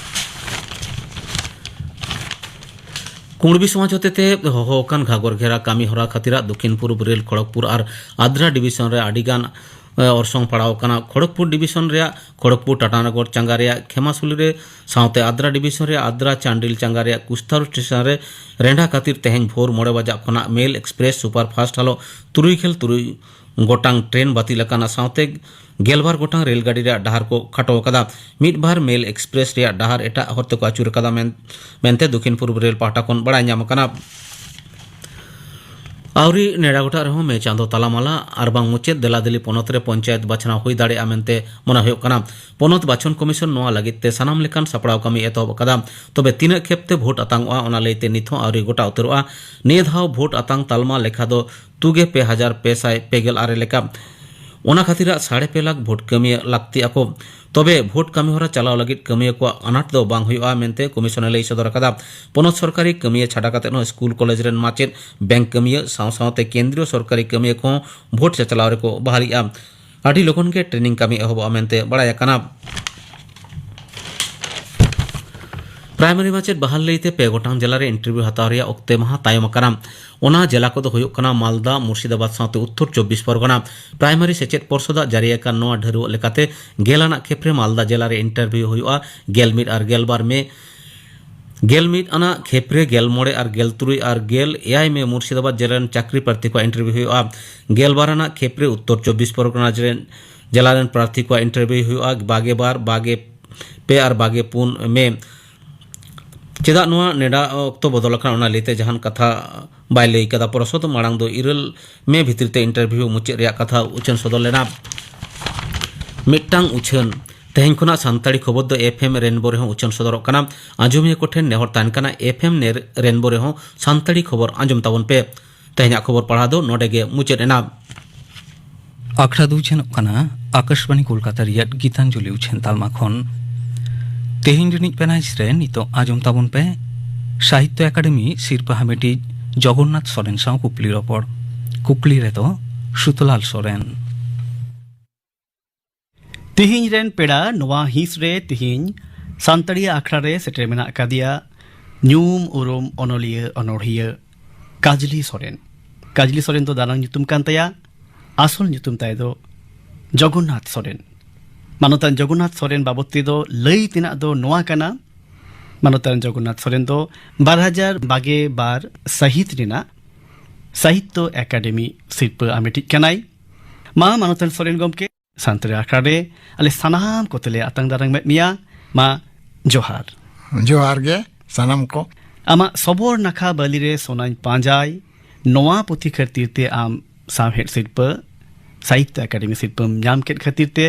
ᱠᱩᱬᱵᱤ ᱥᱚᱢᱟᱡᱽ ᱦᱚᱛᱮᱛᱮ ᱦᱚᱦᱚ ᱟᱠᱟᱱ ᱜᱷᱟᱜᱚᱨ ᱜᱷᱮᱨᱟ ᱠᱟᱹᱢᱤ ᱦᱚᱨᱟ ᱠᱷᱟᱹᱛᱤᱨᱟᱜ ᱫᱚᱠᱷᱤᱱ ᱯᱩᱨᱩᱵ ᱨᱮᱞ ᱠᱷᱚᱲᱚᱜᱽᱯᱩᱨ ᱟᱨ ᱟᱫᱽᱨᱟ ᱰᱤᱵᱤᱥᱚᱱ ᱨᱮ ᱟᱹᱰᱤ ᱜᱟᱱ, ᱮ, ᱚᱨᱥᱚᱝ ᱯᱟᱲᱟᱣ ᱟᱠᱟᱱᱟ᱾ ᱠᱷᱚᱲᱚᱜᱽᱯᱩᱨ ᱰᱤᱵᱤᱥᱚᱱ ᱨᱮᱭᱟᱜ ᱠᱷᱚᱲᱚᱜᱽᱯᱩᱨ ᱴᱟᱴᱟᱱᱚᱜᱚᱨ ᱪᱟᱸᱜᱟ ᱨᱮᱭᱟᱜ ᱠᱷᱮᱢᱟᱥᱩᱞᱤ ᱨᱮ ᱥᱟᱶᱛᱮ ᱟᱫᱽᱨᱟ ᱰᱤᱵᱤᱥᱚᱱ ᱨᱮᱭᱟᱜ ᱟᱫᱽᱨᱟ ᱪᱟᱱᱰᱤᱞ ᱪᱟᱸᱜᱟ ᱨᱮᱭᱟᱜ ᱠᱩᱥᱛᱟᱨᱩ ᱥᱴᱮᱥᱚᱱ ᱨᱮ ᱨᱮᱸᱰᱟ ᱠᱷᱟᱹᱛᱤᱨ ᱛᱮᱦᱮᱧ ᱵᱷᱳᱨ ᱢᱚᱬᱮ ᱵᱟᱡᱟᱜ ᱠᱷᱚᱱᱟᱜ ᱢᱮᱞ ᱮᱠᱥᱯᱨᱮᱥ ᱥᱩᱯᱟᱨ ᱯᱷᱟᱥᱴ ᱦᱟᱞᱚ ᱛᱩᱨᱩᱭ ᱜᱮᱞ ᱛᱩᱨᱩᱭ ᱜᱚᱴᱟᱝ ᱴᱨᱮᱱ ᱵᱟᱹᱛᱤᱞ ᱟᱠᱟᱱᱟ᱾ ᱥᱟᱶᱛᱮ ᱜᱮᱞᱵᱟᱨ ᱜᱚᱴᱟᱝ ᱨᱮᱞ ᱜᱟᱹᱰᱤ ᱨᱮᱭᱟᱜ ᱰᱟᱦᱟᱨ ᱠᱚ ᱠᱷᱟᱴᱚ ᱟᱠᱟᱫᱟ᱾ ᱢᱤᱫ ᱵᱟᱨ ᱢᱮᱞ ᱮᱠᱥᱯᱨᱮᱥ ᱨᱮᱭᱟᱜ ᱰᱟᱦᱟᱨ ᱮᱴᱟᱜ ᱦᱚᱨ ᱛᱮᱠᱚ ᱟᱹᱪᱩᱨ ᱟᱠᱟᱫᱟ ᱢᱮᱱ-, ᱢᱮᱱᱛᱮ ᱫᱚᱠᱷᱤᱱ ᱯᱩᱨᱩᱵ ᱨᱮᱞ ᱯᱟᱦᱴᱟ ᱠᱷᱚᱱ ᱵᱟᱲᱟᱭ ᱧᱟᱢ ᱟᱠᱟᱱᱟ᱾ ᱟᱹᱣᱨᱤ ᱱᱮᱰᱟ ᱜᱚᱴᱟᱜ ᱨᱮᱦᱚᱸ ᱢᱮ ᱪᱟᱸᱫᱚ ᱛᱟᱞᱟᱢᱟᱞᱟ ᱟᱨ ᱵᱟᱝ ᱢᱩᱪᱟᱹᱫ ᱫᱮᱞᱟᱫᱮᱞᱤ ᱯᱚᱱᱚᱛ ᱨᱮ ᱯᱚᱧᱪᱟᱭᱮᱛ ᱵᱟᱪᱷᱱᱟᱣ ᱦᱩᱭ ᱫᱟᱲᱮᱭᱟᱜᱼᱟ ᱢᱮᱱᱛᱮ ᱢᱚᱱᱮ ᱦᱩᱭᱩᱜ ᱠᱟᱱᱟ᱾ ᱯᱚᱱᱚᱛ ᱵᱟᱪᱷᱚᱱ ᱠᱚᱢᱤᱥᱚᱱ ᱱᱚᱣᱟ ᱞᱟᱹᱜᱤᱫ ᱛᱮ ᱥᱟᱱᱟᱢ ᱞᱮᱠᱟᱱ ᱥᱟᱯᱲᱟᱣ ᱠᱟᱹᱢᱤ ᱮᱛᱚᱦᱚᱵ ᱟᱠᱟᱫᱟ᱾ ᱛᱚᱵᱮ ᱛᱤᱱᱟᱹᱜ ᱠᱷᱮᱯ ᱛᱮ ᱵᱷᱳᱴ ᱟᱛᱟᱝ ᱚᱜᱼᱟ, ᱚᱱᱟ ᱞᱟᱹᱭᱛᱮ ᱱᱤᱛ ᱦᱚᱸ ᱟᱹᱣᱨᱤ ᱜᱚᱴᱟ ᱩᱛᱟᱹᱨᱚᱜᱼᱟ᱾ ᱱᱤᱭᱟᱹ ᱫᱷᱟᱣ ᱵᱷᱳᱴ ᱟᱛᱟᱝ ᱛᱟᱞᱢᱟ ᱞᱮᱠᱷᱟ ᱫᱚ ᱛᱩᱜᱮ ᱯᱮ ᱦᱟᱡᱟᱨ ᱯᱮ ᱥᱟᱭ ᱯᱮ ᱜᱮᱞ ᱟᱨᱮ ᱞᱮᱠᱟ᱾ ᱚᱱᱟ ᱠᱷᱟᱹᱛᱤᱨᱟᱜ ᱥᱟᱲᱮ ᱯᱮ ᱞᱟᱠᱷ ᱵᱷᱳᱴ ᱠᱟᱹᱢᱤᱭᱟᱹ ᱞᱟᱹᱠᱛᱤ ᱟᱠᱚ᱾ ᱛᱚᱵᱮ ᱵᱷᱳᱴ ᱠᱟᱹᱢᱤ ᱦᱚᱨᱟ ᱪᱟᱞᱟᱣ ᱞᱟᱹᱜᱤᱫ ᱠᱟᱹᱢᱤᱭᱟᱹ ᱠᱚᱣᱟᱜ ᱟᱱᱟᱴ ᱫᱚ ᱵᱟᱝ ᱦᱩᱭᱩᱜᱼᱟ ᱢᱮᱱᱛᱮ ᱠᱚᱢᱤᱥᱚᱱᱮ ᱞᱟᱹᱭ ᱥᱚᱫᱚᱨ ᱟᱠᱟᱫᱟ᱾ ᱯᱚᱱᱚᱛ ᱥᱚᱨᱠᱟᱨᱤ ᱠᱟᱹᱢᱤᱭᱟᱹ ᱪᱷᱟᱰᱟ ᱠᱟᱛᱮ ᱦᱚᱸ ᱥᱠᱩᱞ ᱠᱚᱞᱮᱡᱽ ᱨᱮᱱ ᱢᱟᱪᱮᱫ, ᱵᱮᱝᱠ ᱠᱟᱹᱢᱤᱭᱟᱹ ᱥᱟᱶ ᱥᱟᱶᱛᱮ ᱠᱮᱱᱫᱨᱤᱭᱚ ᱥᱚᱨᱠᱟᱨᱤ ᱠᱟᱹᱢᱤᱭᱟᱹ ᱠᱚᱦᱚᱸ ᱵᱷᱳᱴ ᱪᱟᱪᱞᱟᱣ ᱨᱮᱠᱚ ᱵᱟᱦᱟᱞᱤᱜᱼᱟ᱾ ᱟᱹᱰᱤ ᱞᱚᱜᱚᱱ ᱜᱮ ᱴᱨᱮᱱᱤᱝ ᱠᱟᱹᱢᱤ ᱮᱦᱚᱵᱚᱜᱼᱟ ᱢᱮᱱᱛᱮ ᱵᱟᱲᱟᱭ ᱟᱠᱟᱱᱟ᱾ ᱯᱨᱟᱭᱢᱟᱨᱤ ᱢᱟᱪᱮᱫ ᱵᱟᱦᱟᱞ ᱞᱟᱹᱭᱛᱮ ᱯᱮ ᱜᱚᱴᱟᱝ ᱡᱮᱞᱟ ᱨᱮ ᱤᱱᱴᱟᱨᱵᱷᱤᱭᱩ ᱦᱟᱛᱟᱣ ᱨᱮᱭᱟᱜ ᱚᱠᱛᱮ ᱢᱟᱦᱟ ᱛᱟᱭᱚᱢ ᱟᱠᱟᱱᱟ᱾ ᱚᱱᱟ ᱡᱮᱞᱟ ᱠᱚᱫᱚ ᱦᱩᱭᱩᱜ ᱠᱟᱱᱟ ᱢᱟᱞᱫᱟ, ᱢᱩᱨᱥᱤᱫᱟᱵᱟᱫᱽ ᱥᱟᱶᱛᱮ ᱩᱛᱛᱚᱨ ᱪᱚᱵᱵᱤᱥ ᱯᱚᱨᱜᱚᱱᱟ᱾ ᱯᱨᱟᱭᱢᱟᱨᱤ ᱥᱮᱪᱮᱫ ᱯᱚᱨᱥᱚᱫᱟᱜ ᱡᱟᱹᱨᱤ ᱟᱠᱟᱱ ᱱᱚᱣᱟ ᱰᱷᱟᱹᱨᱣᱟᱹᱜ ᱞᱮᱠᱟᱛᱮ ᱜᱮᱞ ᱟᱱᱟᱜ ᱠᱷᱮᱯ ᱨᱮ ᱢᱟᱞᱫᱟ ᱡᱮᱞᱟ ᱨᱮ ᱤᱱᱴᱟᱨᱵᱷᱤᱭᱩ ᱦᱩᱭᱩᱜᱼᱟ ᱜᱮᱞ ᱢᱤᱫ ᱟᱨ ᱜᱮᱞ ᱵᱟᱨ ᱢᱮ᱾ ᱜᱮᱞ ᱢᱤᱫ ᱟᱱᱟᱜ ᱠᱷᱮᱯ ᱨᱮ ᱜᱮᱞ ᱢᱚᱬᱮ ᱟᱨ ᱜᱮᱞ ᱛᱩᱨᱩᱭ ᱟᱨ ᱜᱮᱞ ᱮᱭᱟᱭ ᱢᱮ ᱢᱩᱨᱥᱤᱫᱟᱵᱟᱫᱽ ᱡᱮᱞᱟ ᱨᱮᱱ ᱪᱟᱹᱠᱨᱤ ᱯᱨᱟᱨᱛᱷᱤ ᱠᱚᱣᱟᱜ ᱤᱱᱴᱟᱨᱵᱷᱤᱭᱩ ᱦᱩᱭᱩᱜᱼᱟ᱾ ᱜᱮᱞ ᱵᱟᱨ ᱟᱱᱟᱜ ᱠᱷᱮᱯ ᱨᱮ ᱩᱛᱛᱚᱨ ᱪᱚᱵᱵᱤᱥ ᱯᱚᱨᱜᱚᱱᱟ ᱨᱮᱱ ᱡᱮᱞᱟ ᱨᱮᱱ ᱯᱨᱟᱨᱛᱷᱤ ᱠᱚᱣᱟᱜ ᱤᱱᱴᱟᱨᱵᱷᱤᱭᱩ ᱦᱩᱭᱩᱜᱼᱟ ᱵᱟᱜᱮ ᱵᱟᱨ, ᱵᱟᱜᱮ ᱯᱮ ᱟᱨ ᱵᱟᱜᱮ ᱯᱩᱱ ᱢᱮ᱾ ᱪᱮᱫᱟᱜ ᱱᱚᱣᱟ ᱱᱮᱰᱟ ᱚᱠᱛᱚ ᱵᱚᱫᱚᱞ ᱟᱠᱟᱱᱟ, ᱚᱱᱟ ᱞᱟᱹᱭᱛᱮ ᱡᱟᱦᱟᱱ ᱠᱟᱛᱷᱟ ᱵᱟᱭ ᱞᱟᱹᱭ ᱠᱟᱫᱟ᱾ ᱯᱚᱨᱚᱥᱚᱫ ᱢᱟᱲᱟᱝ ᱫᱚ ᱤᱨᱟᱹᱞ ᱢᱮ ᱵᱷᱤᱛᱤᱨ ᱛᱮ ᱤᱱᱴᱟᱨᱵᱷᱤᱭᱩ ᱢᱩᱪᱟᱹᱫ ᱨᱮᱭᱟᱜ ᱠᱟᱛᱷᱟ ᱩᱪᱷᱟᱹᱱ ᱥᱚᱫᱚᱨ ᱞᱮᱱᱟ᱾ ᱢᱤᱫᱴᱟᱝ ᱩᱪᱷᱟᱹᱱ᱾ ᱛᱮᱦᱮᱧ ᱠᱷᱚᱱᱟᱜ ᱥᱟᱱᱛᱟᱲᱤ ᱠᱷᱚᱵᱚᱨ ᱫᱚ ᱮᱯᱷ ᱮᱢ ᱨᱮᱱᱵᱳ ᱨᱮᱦᱚᱸ ᱩᱪᱷᱟᱹᱱ ᱥᱚᱫᱚᱨᱚᱜ ᱠᱟᱱᱟ᱾ ᱟᱸᱡᱚᱢᱤᱭᱟᱹ ᱠᱚᱴᱷᱮᱱ ᱱᱮᱦᱚᱨ ᱛᱟᱦᱮᱱ ᱠᱟᱱᱟ, ᱮᱯᱷ ᱮᱢ ᱨᱮᱱᱵᱳ ᱨᱮᱦᱚᱸ ᱥᱟᱱᱛᱟᱲᱤ ᱠᱷᱚᱵᱚᱨ ᱟᱸᱡᱚᱢ ᱛᱟᱵᱚᱱ ᱯᱮ᱾ ᱛᱮᱦᱮᱧᱟᱜ ᱠᱷᱚᱵᱚᱨ ᱯᱟᱲᱦᱟᱣ ᱫᱚ ᱱᱚᱰᱮ ᱜᱮ ᱢᱩᱪᱟᱹᱫ ᱮᱱᱟ᱾ ᱟᱠᱷᱲᱟ ᱫᱚ ᱩᱪᱷᱟᱹᱱᱚᱜ ᱠᱟᱱᱟ ᱟᱠᱟᱥᱵᱟᱬᱤ ᱠᱳᱞᱠᱟᱛᱟ ᱨᱮᱭᱟᱜ ᱜᱤᱛᱟᱧᱡᱚᱞᱤ ᱩᱪᱷᱟᱹᱱ ᱛᱟᱞᱢᱟ ᱠᱷᱚᱱ᱾ ᱛᱮᱦᱮᱧ ᱨᱤᱱᱤᱡ ᱯᱮᱱᱟᱭᱤᱥ ᱨᱮ ᱱᱤᱛᱚᱜ ᱟᱸᱡᱚᱢ ᱛᱟᱵᱚᱱ ᱯᱮ ᱥᱟᱦᱤᱛᱭᱚ ᱮᱠᱟᱰᱮᱢᱤ ᱥᱤᱨᱯᱟᱹ ᱦᱟᱢᱮᱴᱤᱡ ᱡᱚᱜᱚᱱᱱᱟᱛᱷ ᱥᱚᱨᱮᱱ ᱥᱟᱶ ᱠᱩᱠᱞᱤ ᱨᱚᱯᱚᱲ᱾ ᱠᱩᱠᱞᱤ ᱨᱮᱫᱚ ᱥᱩᱛᱚᱞᱟᱞ ᱥᱚᱨᱮᱱ᱾ ᱛᱤᱦᱤᱧ ᱨᱮᱱ ᱯᱮᱲᱟ ᱱᱚᱣᱟ ᱦᱤᱸᱥ ᱨᱮ ᱛᱤᱦᱤᱧ ᱥᱟᱱᱛᱟᱲᱤ ᱟᱠᱷᱲᱟ ᱨᱮ ᱥᱮᱴᱮᱨ ᱢᱮᱱᱟᱜ ᱟᱠᱟᱫᱮᱭᱟ ᱧᱩᱢ ᱩᱨᱩᱢ ᱚᱱᱚᱞᱤᱭᱟᱹ ᱚᱱᱚᱲᱦᱤᱭᱟᱹ ᱠᱟᱡᱽᱞᱤ ᱥᱚᱨᱮᱱ᱾ ᱠᱟᱡᱽᱞᱤ ᱥᱚᱨᱮᱱ ᱫᱚ ᱫᱟᱱᱟᱝ ᱧᱩᱛᱩᱢ ᱠᱟᱱ ᱛᱟᱭᱟ, ᱟᱥᱚᱞ ᱧᱩᱛᱩᱢ ᱛᱟᱭ ᱫᱚ ᱡᱚᱜᱚᱱᱱᱟᱛᱷ ᱥᱚᱨᱮᱱ᱾ ᱢᱟᱱᱚᱛᱟᱱ ᱡᱚᱜᱚᱱᱱᱟᱛᱷ ᱥᱚᱨᱮᱱ ᱵᱟᱵᱚᱫ ᱛᱮᱫᱚ ᱞᱟᱹᱭ ᱛᱮᱱᱟᱜ ᱫᱚ ᱱᱚᱣᱟ ᱠᱟᱱᱟ, ᱢᱟᱱᱚᱛᱟᱱ ᱡᱚᱜᱚᱱᱱᱟᱛᱷ ᱥᱚᱨᱮᱱ ᱫᱚ ᱵᱟᱨ ᱦᱟᱡᱟᱨ ᱵᱟᱜᱮ ᱵᱟᱨ ᱥᱟᱹᱦᱤᱛ ᱨᱮᱱᱟᱜ ᱥᱟᱦᱤᱛᱭᱚ ᱮᱠᱟᱰᱮᱢᱤ ᱥᱤᱨᱯᱟᱹ ᱟᱢᱮᱴᱤᱡ ᱠᱟᱱᱟᱭ᱾ ᱢᱟ ᱢᱟᱱᱚᱛᱟᱱ ᱥᱚᱨᱮᱱ ᱜᱚᱢᱠᱮ, ᱥᱟᱱᱛᱟᱲᱤ ᱟᱠᱷᱲᱟ ᱨᱮ ᱟᱞᱮ ᱥᱟᱱᱟᱢ ᱠᱚᱛᱮ ᱞᱮ ᱟᱛᱟᱝ ᱫᱟᱨᱟᱢ ᱮᱫ ᱢᱮᱭᱟ᱾ ᱢᱟ ᱡᱚᱦᱟᱨ᱾ ᱡᱚᱦᱟᱨ ᱜᱮ ᱥᱟᱱᱟᱢ ᱠᱚ᱾ ᱟᱢᱟᱜ ᱥᱚᱵᱚᱨ ᱱᱟᱠᱷᱟ ᱵᱟᱹᱞᱤ ᱨᱮ ᱥᱚᱱᱟᱧ ᱯᱟᱸᱡᱟᱭ ᱱᱚᱣᱟ ᱯᱩᱛᱷᱤ ᱠᱷᱟᱹᱛᱤᱨ ᱛᱮ ᱟᱢ ᱥᱟᱶᱦᱮᱫ ᱥᱤᱨᱯᱟᱹ, ᱥᱟᱦᱤᱛᱭᱚ ᱮᱠᱟᱰᱮᱢᱤ ᱥᱤᱨᱯᱟᱹᱢ ᱧᱟᱢ ᱠᱮᱫ ᱠᱷᱟᱹᱛᱤᱨ ᱛᱮ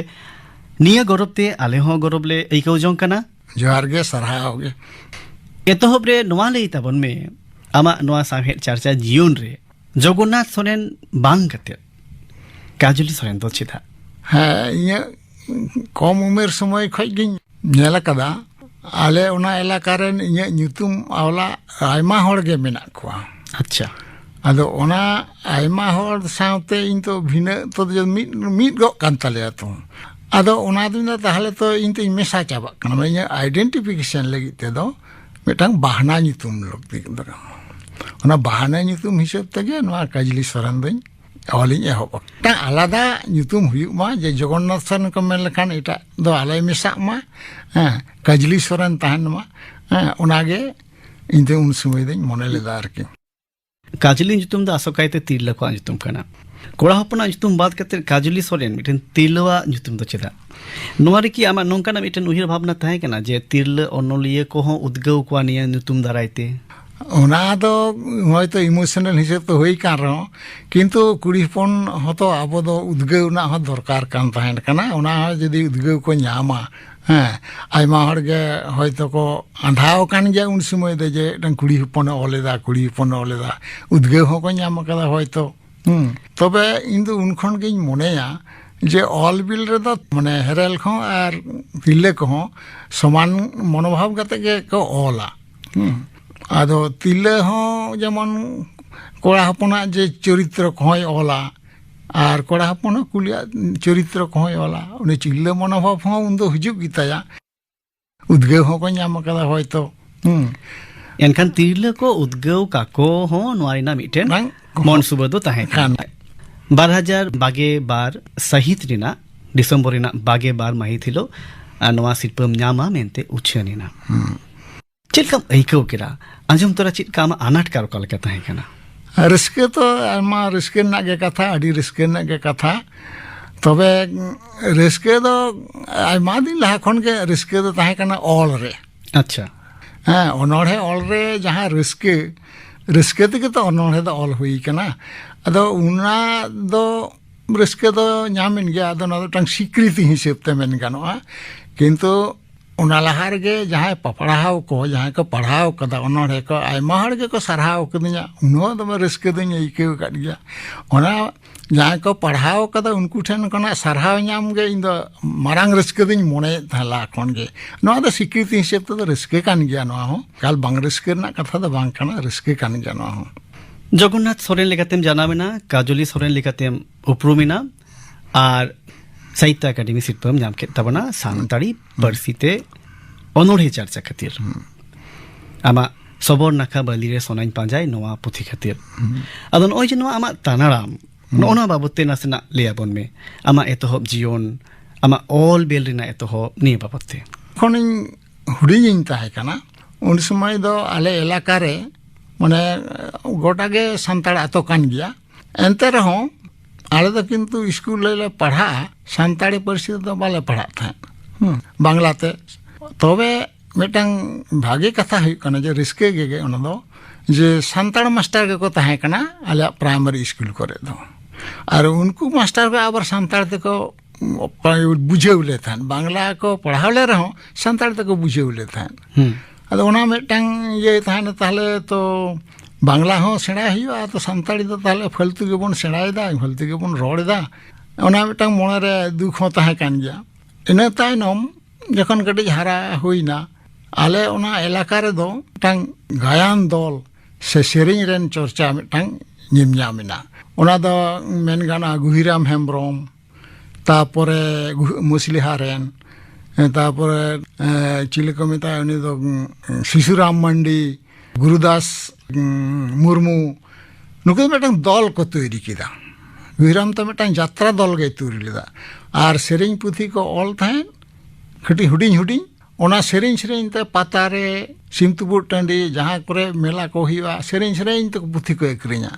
ᱱᱤᱭᱟᱹ ᱜᱚᱨᱚᱵ ᱛᱮ ᱟᱞᱮ ᱦᱚᱸ ᱜᱚᱨᱚᱵ ᱞᱮ ᱟᱹᱭᱠᱟᱹᱣ ᱡᱚᱝ ᱠᱟᱱᱟ᱾ ᱡᱚᱦᱟᱨ ᱜᱮ, ᱥᱟᱨᱦᱟᱣ ᱜᱮ᱾ ᱮᱛᱚᱦᱚᱵ ᱨᱮ ᱱᱚᱣᱟ ᱞᱟᱹᱭ ᱛᱟᱵᱚᱱ ᱢᱮ, ᱟᱢᱟᱜ ᱱᱚᱣᱟ ᱥᱟᱶᱦᱮᱫ ᱪᱟᱨᱪᱟ ᱡᱤᱭᱚᱱ ᱨᱮ ᱡᱚᱜᱚᱱᱱᱟᱛᱷ ᱥᱚᱨᱮᱱ ᱵᱟᱝ ᱠᱟᱛᱮ ᱠᱟᱡᱽᱞᱤ ᱥᱚᱨᱮᱱ ᱫᱚ ᱪᱮᱫᱟᱜ? ᱦᱮᱸ, ᱤᱧᱟᱹᱜ ᱠᱚᱢ ᱩᱢᱮᱨ ᱥᱚᱢᱚᱭ ᱠᱷᱚᱡ ᱜᱤᱧ ᱧᱮᱞ ᱟᱠᱟᱫᱟ᱾ ᱟᱞᱮ ᱚᱱᱟ ᱮᱞᱟᱠᱟ ᱨᱮᱱ ᱤᱧᱟᱹᱜ ᱧᱩᱛᱩᱢ ᱟᱣᱞᱟ ᱟᱭᱢᱟ ᱦᱚᱲ ᱜᱮ ᱢᱮᱱᱟᱜ ᱠᱚᱣᱟ᱾ ᱟᱪᱪᱷᱟ᱾ ᱟᱫᱚ ᱚᱱᱟ ᱟᱭᱢᱟ ᱦᱚᱲ ᱥᱟᱶᱛᱮ ᱤᱧ ᱛᱚ ᱵᱷᱤᱱᱟᱹ ᱛᱚ ᱢᱤᱫ, ᱢᱤᱫ ᱜᱚᱜ ᱠᱟᱱ ᱛᱟᱞᱮᱭᱟ ᱛᱚ᱾ ᱟᱫᱚ ᱚᱱᱟ ᱫᱩᱧ ᱫᱚ ᱛᱟᱦᱞᱮ ᱛᱚ ᱤᱧ ᱛᱚᱧ ᱢᱮᱥᱟ ᱪᱟᱵᱟᱜ ᱠᱟᱱᱟ᱾ ᱤᱧᱟᱹᱜ ᱟᱭᱰᱮᱱᱴᱤᱯᱷᱤᱠᱮᱥᱚᱱ ᱞᱟᱹᱜᱤᱫ ᱛᱮᱫᱚ ᱢᱤᱫᱴᱟᱝ ᱵᱟᱦᱱᱟ ᱧᱩᱛᱩᱢ ᱞᱟᱹᱠᱛᱤ ᱠᱟᱱᱟ᱾ ᱚᱱᱟ ᱵᱟᱦᱱᱟ ᱧᱩᱛᱩᱢ ᱦᱤᱥᱟᱹᱵ ᱛᱮᱜᱮ ᱱᱚᱣᱟ ᱠᱟᱡᱽᱞᱤ ᱥᱚᱨᱮᱱ ᱫᱚᱧ ᱚᱞᱤᱧ ᱮᱦᱚᱵ ᱟᱠᱟᱫᱟ᱾ ᱢᱤᱫᱴᱟᱝ ᱟᱞᱟᱫᱟ ᱧᱩᱛᱩᱢ ᱦᱩᱭᱩᱜ ᱢᱟ, ᱡᱮ ᱡᱚᱜᱚᱱᱱᱟᱛᱷ ᱥᱚᱨᱮᱱ ᱠᱚ ᱢᱮᱱ ᱞᱮᱠᱷᱟᱱ ᱮᱴᱟᱜ ᱫᱚ ᱟᱞᱚᱭ ᱢᱮᱥᱟᱜ ᱢᱟ, ᱦᱮᱸ, ᱠᱟᱡᱽᱞᱤ ᱥᱚᱨᱮᱱ ᱛᱟᱦᱮᱱ ᱢᱟ᱾ ᱦᱮᱸ, ᱚᱱᱟᱜᱮ ᱤᱧ ᱫᱚ ᱩᱱ ᱥᱚᱢᱚᱭ ᱫᱚᱧ ᱢᱚᱱᱮ ᱞᱮᱫᱟ ᱟᱨᱠᱤ᱾ ᱠᱟᱡᱽᱞᱤ ᱧᱩᱛᱩᱢ ᱫᱚ ᱟᱥᱚᱠᱟᱭᱛᱮ ᱛᱤᱨᱞᱟᱹ ᱠᱚᱣᱟᱜ ᱧᱩᱛᱩᱢ ᱠᱟᱱᱟ᱾ ᱠᱚᱲᱟ ᱦᱚᱯᱚᱱᱟᱜ ᱧᱩᱛᱩᱢ ᱵᱟᱫ ᱠᱟᱛᱮ ᱠᱟᱡᱚᱞᱤ ᱥᱚᱨᱮᱱ ᱢᱤᱫᱴᱮᱱ ᱛᱤᱨᱞᱟᱹᱣᱟᱜ ᱧᱩᱛᱩᱢ ᱫᱚ ᱪᱮᱫᱟᱜ? ᱱᱚᱣᱟ ᱨᱮ ᱠᱤ ᱟᱢᱟᱜ ᱱᱚᱝᱠᱟᱱᱟᱜ ᱢᱤᱫᱴᱮᱱ ᱩᱭᱦᱟᱹᱨ ᱵᱷᱟᱵᱽᱱᱟ ᱛᱟᱦᱮᱸ ᱠᱟᱱᱟ ᱡᱮ ᱛᱤᱨᱞᱟᱹ ᱚᱱᱚᱞᱤᱭᱟᱹ ᱠᱚᱦᱚᱸ ᱩᱫᱽᱜᱟᱹᱣ ᱠᱚᱣᱟ ᱱᱤᱭᱟᱹ ᱧᱩᱛᱩᱢ ᱫᱟᱨᱟᱭ ᱛᱮ? ᱚᱱᱟ ᱫᱚ ᱦᱚᱭᱛᱳ ᱤᱢᱳᱥᱚᱱᱟᱞ ᱦᱤᱥᱟᱹᱵ ᱛᱮ ᱦᱩᱭ ᱠᱟᱱ ᱨᱮᱦᱚᱸ, ᱠᱤᱱᱛᱩ ᱠᱩᱲᱤ ᱦᱚᱯᱚᱱ ᱦᱚᱸᱛᱚ ᱟᱵᱚ ᱫᱚ ᱩᱫᱽᱜᱟᱹᱣ ᱨᱮᱱᱟᱜ ᱦᱚᱸ ᱫᱚᱨᱠᱟᱨ ᱠᱟᱱ ᱛᱟᱦᱮᱸ ᱠᱟᱱᱟ᱾ ᱚᱱᱟ ᱦᱚᱸ ᱡᱩᱫᱤ ᱩᱫᱽᱜᱟᱹᱣ ᱠᱚ ᱧᱟᱢᱟ, ᱦᱮᱸ, ᱟᱭᱢᱟ ᱦᱚᱲ ᱜᱮ ᱦᱚᱭᱛᱳ ᱠᱚ ᱟᱸᱫᱷᱟᱣ ᱟᱠᱟᱱ ᱜᱮᱭᱟ ᱩᱱ ᱥᱚᱢᱚᱭ ᱫᱚ, ᱡᱮ ᱢᱤᱫᱴᱟᱝ ᱠᱩᱲᱤ ᱦᱚᱯᱚᱱᱮ ᱚᱞ ᱮᱫᱟ, ᱠᱩᱲᱤ ᱦᱚᱯᱚᱱᱮ ᱚᱞ ᱮᱫᱟ, ᱩᱫᱽᱜᱟᱹᱣ ᱦᱚᱸᱠᱚ ᱧᱟᱢ ᱟᱠᱟᱫᱟ ᱦᱚᱭᱛᱳ᱾ ᱦᱩᱸ᱾ ᱛᱚᱵᱮ ᱤᱧ ᱫᱚ ᱩᱱ ᱠᱷᱚᱱ ᱜᱤᱧ ᱢᱚᱱᱮᱭᱟ ᱡᱮ ᱚᱞ ᱵᱤᱞ ᱨᱮᱫᱚ ᱢᱟᱱᱮ ᱦᱮᱨᱮᱞ ᱠᱚᱦᱚᱸ ᱟᱨ ᱛᱤᱨᱞᱟᱹ ᱠᱚᱦᱚᱸ ᱥᱚᱢᱟᱱ ᱢᱚᱱᱳᱵᱷᱟᱵ ᱠᱟᱛᱮ ᱜᱮ ᱠᱚ ᱚᱞᱟ᱾ ᱦᱩᱸ᱾ ᱟᱫᱚ ᱛᱤᱨᱞᱟᱹ ᱦᱚᱸ ᱡᱮᱢᱚᱱ ᱠᱚᱲᱟ ᱦᱚᱯᱚᱱᱟᱜ ᱡᱮ ᱪᱚᱨᱤᱛᱨᱚ ᱠᱚᱦᱚᱸᱭ ᱚᱞᱟ, ᱟᱨ ᱠᱚᱲᱟ ᱦᱚᱯᱚᱱ ᱦᱚᱸ ᱠᱩᱲᱤᱭᱟᱜ ᱪᱚᱨᱤᱛᱨᱚ ᱠᱚᱦᱚᱸᱭ ᱚᱞᱟ᱾ ᱩᱱᱤ ᱛᱤᱨᱞᱟᱹ ᱢᱚᱱᱳᱵᱷᱟᱵ ᱦᱚᱸ ᱩᱱᱫᱚ ᱦᱤᱡᱩᱜ ᱜᱮᱛᱟᱭᱟ᱾ ᱩᱫᱽᱜᱟᱹᱣ ᱦᱚᱸᱠᱚ ᱧᱟᱢ ᱟᱠᱟᱫᱟ ᱦᱚᱭᱛᱚ᱾ ᱦᱩᱸ᱾ ᱮᱱᱠᱷᱟᱱ ᱛᱤᱨᱞᱟᱹ ᱠᱚ ᱩᱫᱽᱜᱟᱹᱣ ᱠᱟᱠᱚ ᱦᱚᱸ ᱱᱚᱣᱟ ᱨᱮᱱᱟᱜ ᱢᱤᱫᱴᱮᱱ ᱵᱟᱝ, ᱢᱚᱱ ᱥᱩᱵᱟᱹ ᱫᱚ ᱛᱟᱦᱮᱸ ᱠᱟᱱᱟ᱾ ᱠᱟᱱ᱾ ᱵᱟᱨ ᱦᱟᱡᱟᱨ ᱵᱟᱜᱮ ᱵᱟᱨ ᱥᱟᱹᱦᱤᱛ ᱨᱮᱱᱟᱜ ᱰᱤᱥᱮᱢᱵᱚᱨ ᱨᱮᱱᱟᱜ ᱵᱟᱜᱮ ᱵᱟᱨ ᱢᱟᱹᱦᱤᱛ ᱦᱤᱞᱳᱜ, ᱟᱨ ᱱᱚᱣᱟ ᱥᱤᱨᱯᱟᱹᱢ ᱧᱟᱢᱟ ᱢᱮᱱᱛᱮ ᱩᱪᱷᱟᱹᱱ ᱮᱱᱟ᱾ ᱦᱩᱸ᱾ ᱪᱮᱫ ᱞᱮᱠᱟᱢ ᱟᱹᱭᱠᱟᱹᱣ ᱠᱮᱫᱟ? ᱟᱸᱡᱚᱢ ᱛᱚᱨᱟ ᱪᱮᱫ ᱞᱮᱠᱟ ᱟᱢᱟᱜ ᱟᱱᱟᱴ ᱠᱟᱨ ᱚᱠᱟ ᱞᱮᱠᱟ ᱛᱟᱦᱮᱸ ᱠᱟᱱᱟ? ᱨᱟᱹᱥᱠᱟᱹ ᱛᱚ ᱟᱭᱢᱟ ᱨᱟᱹᱥᱠᱟᱹ ᱨᱮᱱᱟᱜ ᱜᱮ ᱠᱟᱛᱷᱟ, ᱟᱹᱰᱤ ᱨᱟᱹᱥᱠᱟᱹ ᱨᱮᱱᱟᱜ ᱜᱮ ᱠᱟᱛᱷᱟ᱾ ᱛᱚᱵᱮ, ᱨᱟᱹᱥᱠᱟᱹ ᱫᱚ ᱟᱭᱢᱟ ᱫᱤᱱ ᱞᱟᱦᱟ ᱠᱷᱚᱱ ᱜᱮ ᱨᱟᱹᱥᱠᱟᱹ ᱫᱚ ᱛᱟᱦᱮᱸ ᱠᱟᱱᱟ ᱚᱞ ᱨᱮ᱾ ᱟᱪᱪᱷᱟ᱾ ᱦᱮᱸ, ᱚᱱᱚᱬᱦᱮ ᱚᱞ ᱨᱮ ᱡᱟᱦᱟᱸ ᱨᱟᱹᱥᱠᱟᱹ, ᱨᱟᱹᱥᱠᱟᱹ ᱛᱮᱜᱮ ᱛᱚ ᱚᱱᱚᱬᱦᱮ ᱫᱚ ᱚᱞ ᱦᱩᱭ ᱠᱟᱱᱟ᱾ ᱟᱫᱚ ᱚᱱᱟ ᱫᱚ ᱨᱟᱹᱥᱠᱟᱹ ᱫᱚ ᱧᱟᱢᱮᱱ ᱜᱮᱭᱟ, ᱟᱫᱚ ᱚᱱᱟ ᱫᱚ ᱢᱤᱫᱴᱟᱝ ᱥᱤᱠᱨᱤᱛᱤ ᱦᱤᱥᱟᱹᱵ ᱛᱮ ᱢᱮᱱ ᱜᱟᱱᱚᱜᱼᱟ᱾ ᱠᱤᱱᱛᱩ ᱚᱱᱟ ᱞᱟᱦᱟ ᱨᱮᱜᱮ ᱡᱟᱦᱟᱸᱭ ᱯᱟᱲᱦᱟᱣ ᱠᱚ, ᱡᱟᱦᱟᱸᱭ ᱠᱚ ᱯᱟᱲᱦᱟᱣ ᱠᱟᱫᱟ ᱚᱱᱚᱬᱦᱮ ᱠᱚ, ᱟᱭᱢᱟ ᱦᱚᱲ ᱜᱮᱠᱚ ᱥᱟᱨᱦᱟᱣ ᱠᱟᱹᱫᱤᱧᱟ, ᱩᱱᱟᱹᱜ ᱫᱚᱢᱮ ᱨᱟᱹᱥᱠᱟᱹ ᱫᱚᱧ ᱟᱹᱭᱠᱟᱹᱣ ᱟᱠᱟᱫ ᱜᱮᱭᱟ᱾ ᱚᱱᱟ ᱡᱟᱦᱟᱸᱭ ᱠᱚ ᱯᱟᱲᱦᱟᱣ ᱠᱟᱫᱟ ᱩᱱᱠᱩ ᱴᱷᱮᱱ ᱠᱷᱚᱱᱟᱜ ᱥᱟᱨᱦᱟᱣ ᱧᱟᱢ ᱜᱮ ᱤᱧ ᱫᱚ ᱢᱟᱨᱟᱝ ᱨᱟᱹᱥᱠᱟᱹ ᱫᱚᱧ ᱢᱚᱱᱮᱭᱮᱫ ᱛᱟᱦᱮᱸᱫ ᱞᱟᱦᱟ ᱠᱷᱚᱱ ᱜᱮ᱾ ᱱᱚᱣᱟ ᱫᱚ ᱥᱤᱠᱨᱤᱛᱤ ᱦᱤᱥᱟᱹᱵ ᱛᱮᱫᱚ ᱨᱟᱹᱥᱠᱟᱹ ᱠᱟᱱ ᱜᱮᱭᱟ, ᱱᱚᱣᱟ ᱦᱚᱸ ᱮᱠᱟᱞ ᱵᱟᱝ ᱨᱟᱹᱥᱠᱟᱹ ᱨᱮᱱᱟᱜ ᱠᱟᱛᱷᱟ ᱫᱚ ᱵᱟᱝ ᱠᱟᱱᱟ, ᱨᱟᱹᱥᱠᱟᱹ ᱠᱟᱱ ᱜᱮᱭᱟ ᱱᱚᱣᱟ ᱦᱚᱸ᱾ ᱡᱚᱜᱚᱱᱱᱟᱛᱷ ᱥᱚᱨᱮᱱ ᱞᱮᱠᱟᱛᱮᱢ ᱡᱟᱱᱟᱢ ᱮᱱᱟ, ᱠᱟᱡᱚᱞᱤ ᱥᱚᱨᱮᱱ ᱞᱮᱠᱟᱛᱮᱢ ᱩᱯᱨᱩᱢ ᱮᱱᱟ, ᱟᱨ ᱥᱟᱦᱤᱛᱛᱚ ᱮᱠᱟᱰᱮᱢᱤ ᱥᱤᱨᱯᱟᱹᱢ ᱧᱟᱢ ᱠᱮᱫ ᱛᱟᱵᱚᱱᱟ ᱥᱟᱱᱛᱟᱲᱤ ᱯᱟᱹᱨᱥᱤ ᱛᱮ ᱚᱱᱚᱬᱦᱮ ᱪᱟᱨᱪᱟ ᱠᱷᱟᱹᱛᱤᱨ᱾ ᱟᱢᱟᱜ ᱥᱚᱵᱚᱨ ᱱᱟᱠᱷᱟ ᱵᱟᱹᱞᱤ ᱨᱮ ᱥᱚᱱᱟᱧ ᱯᱟᱸᱡᱟᱭ ᱱᱚᱣᱟ ᱯᱩᱛᱷᱤ ᱠᱷᱟᱹᱛᱤᱨ᱾ ᱟᱫᱚ ᱱᱚᱜᱼᱚᱭ ᱡᱮ ᱱᱚᱣᱟ ᱟᱢᱟᱜ ᱛᱟᱱᱟᱲᱟᱢ, ᱱᱚᱜᱼᱚ ᱱᱚᱣᱟ ᱵᱟᱵᱚᱫ ᱛᱮ ᱱᱟᱥᱮᱱᱟᱜ ᱞᱟᱹᱭ ᱟᱵᱚᱱ ᱢᱮ᱾ ᱟᱢᱟᱜ ᱮᱛᱚᱦᱚᱵ ᱡᱤᱭᱚᱱ, ᱟᱢᱟᱜ ᱚᱞ ᱵᱮᱞ ᱨᱮᱱᱟᱜ ᱮᱛᱚᱦᱚᱵ ᱱᱤᱭᱟᱹ ᱵᱟᱵᱚᱫ ᱛᱮ᱾ ᱡᱚᱠᱷᱚᱱᱤᱧ ᱦᱩᱰᱤᱧᱤᱧ ᱛᱟᱦᱮᱸ ᱠᱟᱱᱟ, ᱩᱱ ᱥᱚᱢᱚᱭ ᱫᱚ ᱟᱞᱮ ᱮᱞᱟᱠᱟ ᱨᱮ, ᱢᱟᱱᱮ, ᱜᱚᱴᱟ ᱜᱮ ᱥᱟᱱᱛᱟᱲ ᱟᱛᱳ ᱠᱟᱱ ᱜᱮᱭᱟ᱾ ᱮᱱᱛᱮ ᱨᱮᱦᱚᱸ ᱟᱞᱮ ᱫᱚ ᱠᱤᱱᱛᱩ ᱥᱠᱩᱞ ᱨᱮᱞᱮ ᱯᱟᱲᱦᱟᱜᱼᱟ, ᱥᱟᱱᱛᱟᱲᱤ ᱯᱟᱹᱨᱥᱤ ᱛᱮᱫᱚ ᱵᱟᱞᱮ ᱯᱟᱲᱦᱟᱜ ᱛᱟᱦᱮᱸᱫ᱾ ᱦᱩᱸ, ᱵᱟᱝᱞᱟ ᱛᱮ᱾ ᱛᱚᱵᱮ ᱢᱤᱫᱴᱟᱝ ᱵᱷᱟᱜᱮ ᱠᱟᱛᱷᱟ ᱦᱩᱭᱩᱜ ᱠᱟᱱᱟ ᱡᱮ ᱨᱟᱹᱥᱠᱟᱹ ᱜᱮ, ᱜᱮ ᱚᱱᱟ ᱫᱚ, ᱡᱮ ᱥᱟᱱᱛᱟᱲ ᱢᱟᱥᱴᱟᱨ ᱜᱮᱠᱚ ᱛᱟᱦᱮᱸ ᱠᱟᱱᱟ ᱟᱞᱮᱭᱟᱜ ᱯᱨᱟᱭᱢᱟᱨᱤ ᱥᱠᱩᱞ ᱠᱚᱨᱮ ᱫᱚ᱾ ᱟᱨ ᱩᱱᱠᱩ ᱢᱟᱥᱴᱟᱨ ᱠᱚ ᱟᱵᱟᱨ ᱥᱟᱱᱛᱟᱲ ᱛᱮᱠᱚ ᱵᱩᱡᱷᱟᱹᱣ ᱞᱮ ᱛᱟᱦᱮᱸᱫ, ᱵᱟᱝᱞᱟ ᱠᱚ ᱯᱟᱲᱦᱟᱣ ᱞᱮ ᱨᱮᱦᱚᱸ ᱥᱟᱱᱛᱟᱲ ᱛᱮᱠᱚ ᱵᱩᱡᱷᱟᱹᱣ ᱞᱮ ᱛᱟᱦᱮᱸᱫ᱾ ᱦᱩᱸ᱾ ᱟᱫᱚ ᱚᱱᱟ ᱢᱤᱫᱴᱟᱝ ᱤᱭᱟᱹ ᱛᱟᱦᱮᱱᱟ, ᱛᱟᱦᱞᱮ ᱛᱚ ᱵᱟᱝᱞᱟ ᱦᱚᱸ ᱥᱮᱬᱟᱭ ᱦᱩᱭᱩᱜᱼᱟ, ᱛᱚ ᱥᱟᱱᱛᱟᱲᱤ ᱫᱚ ᱛᱟᱦᱞᱮ ᱯᱷᱟᱹᱞᱛᱩ ᱜᱮᱵᱚᱱ ᱥᱮᱬᱟᱭᱮᱫᱟ, ᱯᱷᱟᱹᱞᱛᱩ ᱜᱮᱵᱚᱱ ᱨᱚᱲ ᱮᱫᱟ, ᱚᱱᱟ ᱢᱤᱫᱴᱟᱝ ᱢᱚᱱᱮᱨᱮ ᱫᱩᱠ ᱦᱚᱸ ᱛᱟᱦᱮᱸ ᱠᱟᱱ ᱜᱮᱭᱟ᱾ ᱤᱱᱟᱹ ᱛᱟᱭᱱᱚᱢ ᱡᱚᱠᱷᱚᱱ ᱠᱟᱹᱴᱤᱡ ᱦᱟᱨᱟ ᱦᱩᱭᱱᱟ, ᱟᱞᱮ ᱚᱱᱟ ᱮᱞᱟᱠᱟ ᱨᱮᱫᱚ ᱢᱤᱫᱴᱟᱝ ᱜᱟᱭᱟᱱ ᱫᱚᱞ ᱥᱮ ᱥᱮᱨᱮᱧ ᱨᱮᱱ ᱪᱚᱨᱪᱟ ᱢᱤᱫᱴᱟᱝ ᱧᱮᱞ ᱧᱟᱢ ᱮᱱᱟ᱾ ᱚᱱᱟ ᱫᱚ ᱢᱮᱱ ᱜᱟᱱᱚᱜᱼᱟ ᱜᱩᱦᱤᱨᱟᱢ ᱦᱮᱢᱵᱨᱚᱢ, ᱛᱟᱯᱚᱨᱮ ᱜᱩ-, ᱢᱩᱥᱞᱤᱦᱟ ᱨᱮᱱ, ᱛᱟᱯᱚᱨᱮ, ᱮ, ᱪᱤᱞᱤ ᱠᱚ ᱢᱮᱛᱟᱭᱟ ᱩᱱᱤ ᱫᱚ, ᱩᱸ, ᱥᱤᱥᱩᱨᱟᱢ ᱢᱟᱱᱰᱤ, ᱜᱩᱨᱩᱫᱟᱥ, ᱩᱸ, ᱢᱩᱨᱢᱩ, ᱱᱩᱠᱩ ᱫᱚ ᱢᱤᱫᱴᱟᱝ ᱫᱚᱞ ᱠᱚ ᱛᱳᱭᱨᱤ ᱠᱮᱫᱟ᱾ ᱜᱩᱦᱤᱨᱟᱢ ᱫᱚ ᱢᱤᱫᱴᱟᱝ ᱡᱟᱛᱨᱟ ᱫᱚᱞ ᱜᱮᱭ ᱛᱳᱭᱨᱤ ᱞᱮᱫᱟ᱾ ᱟᱨ ᱥᱮᱨᱮᱧ ᱯᱩᱛᱷᱤ ᱠᱚ ᱚᱞ ᱛᱟᱦᱮᱸᱫ, ᱠᱟᱹᱴᱤᱡ ᱦᱩᱰᱤᱧ ᱦᱩᱰᱤᱧ, ᱚᱱᱟ ᱥᱮᱨᱮᱧ ᱥᱮᱨᱮᱧ ᱛᱮ ᱯᱟᱛᱟ ᱨᱮ, ᱥᱤᱢ ᱛᱩᱯᱩᱫ ᱴᱟᱺᱰᱤ, ᱡᱟᱦᱟᱸ ᱠᱚᱨᱮ ᱢᱮᱞᱟ ᱠᱚ ᱦᱩᱭᱩᱜᱼᱟ, ᱥᱮᱨᱮᱧ ᱥᱮᱨᱮᱧ ᱛᱮ ᱯᱩᱛᱷᱤ ᱠᱚ ᱟᱹᱠᱷᱨᱤᱧᱟ᱾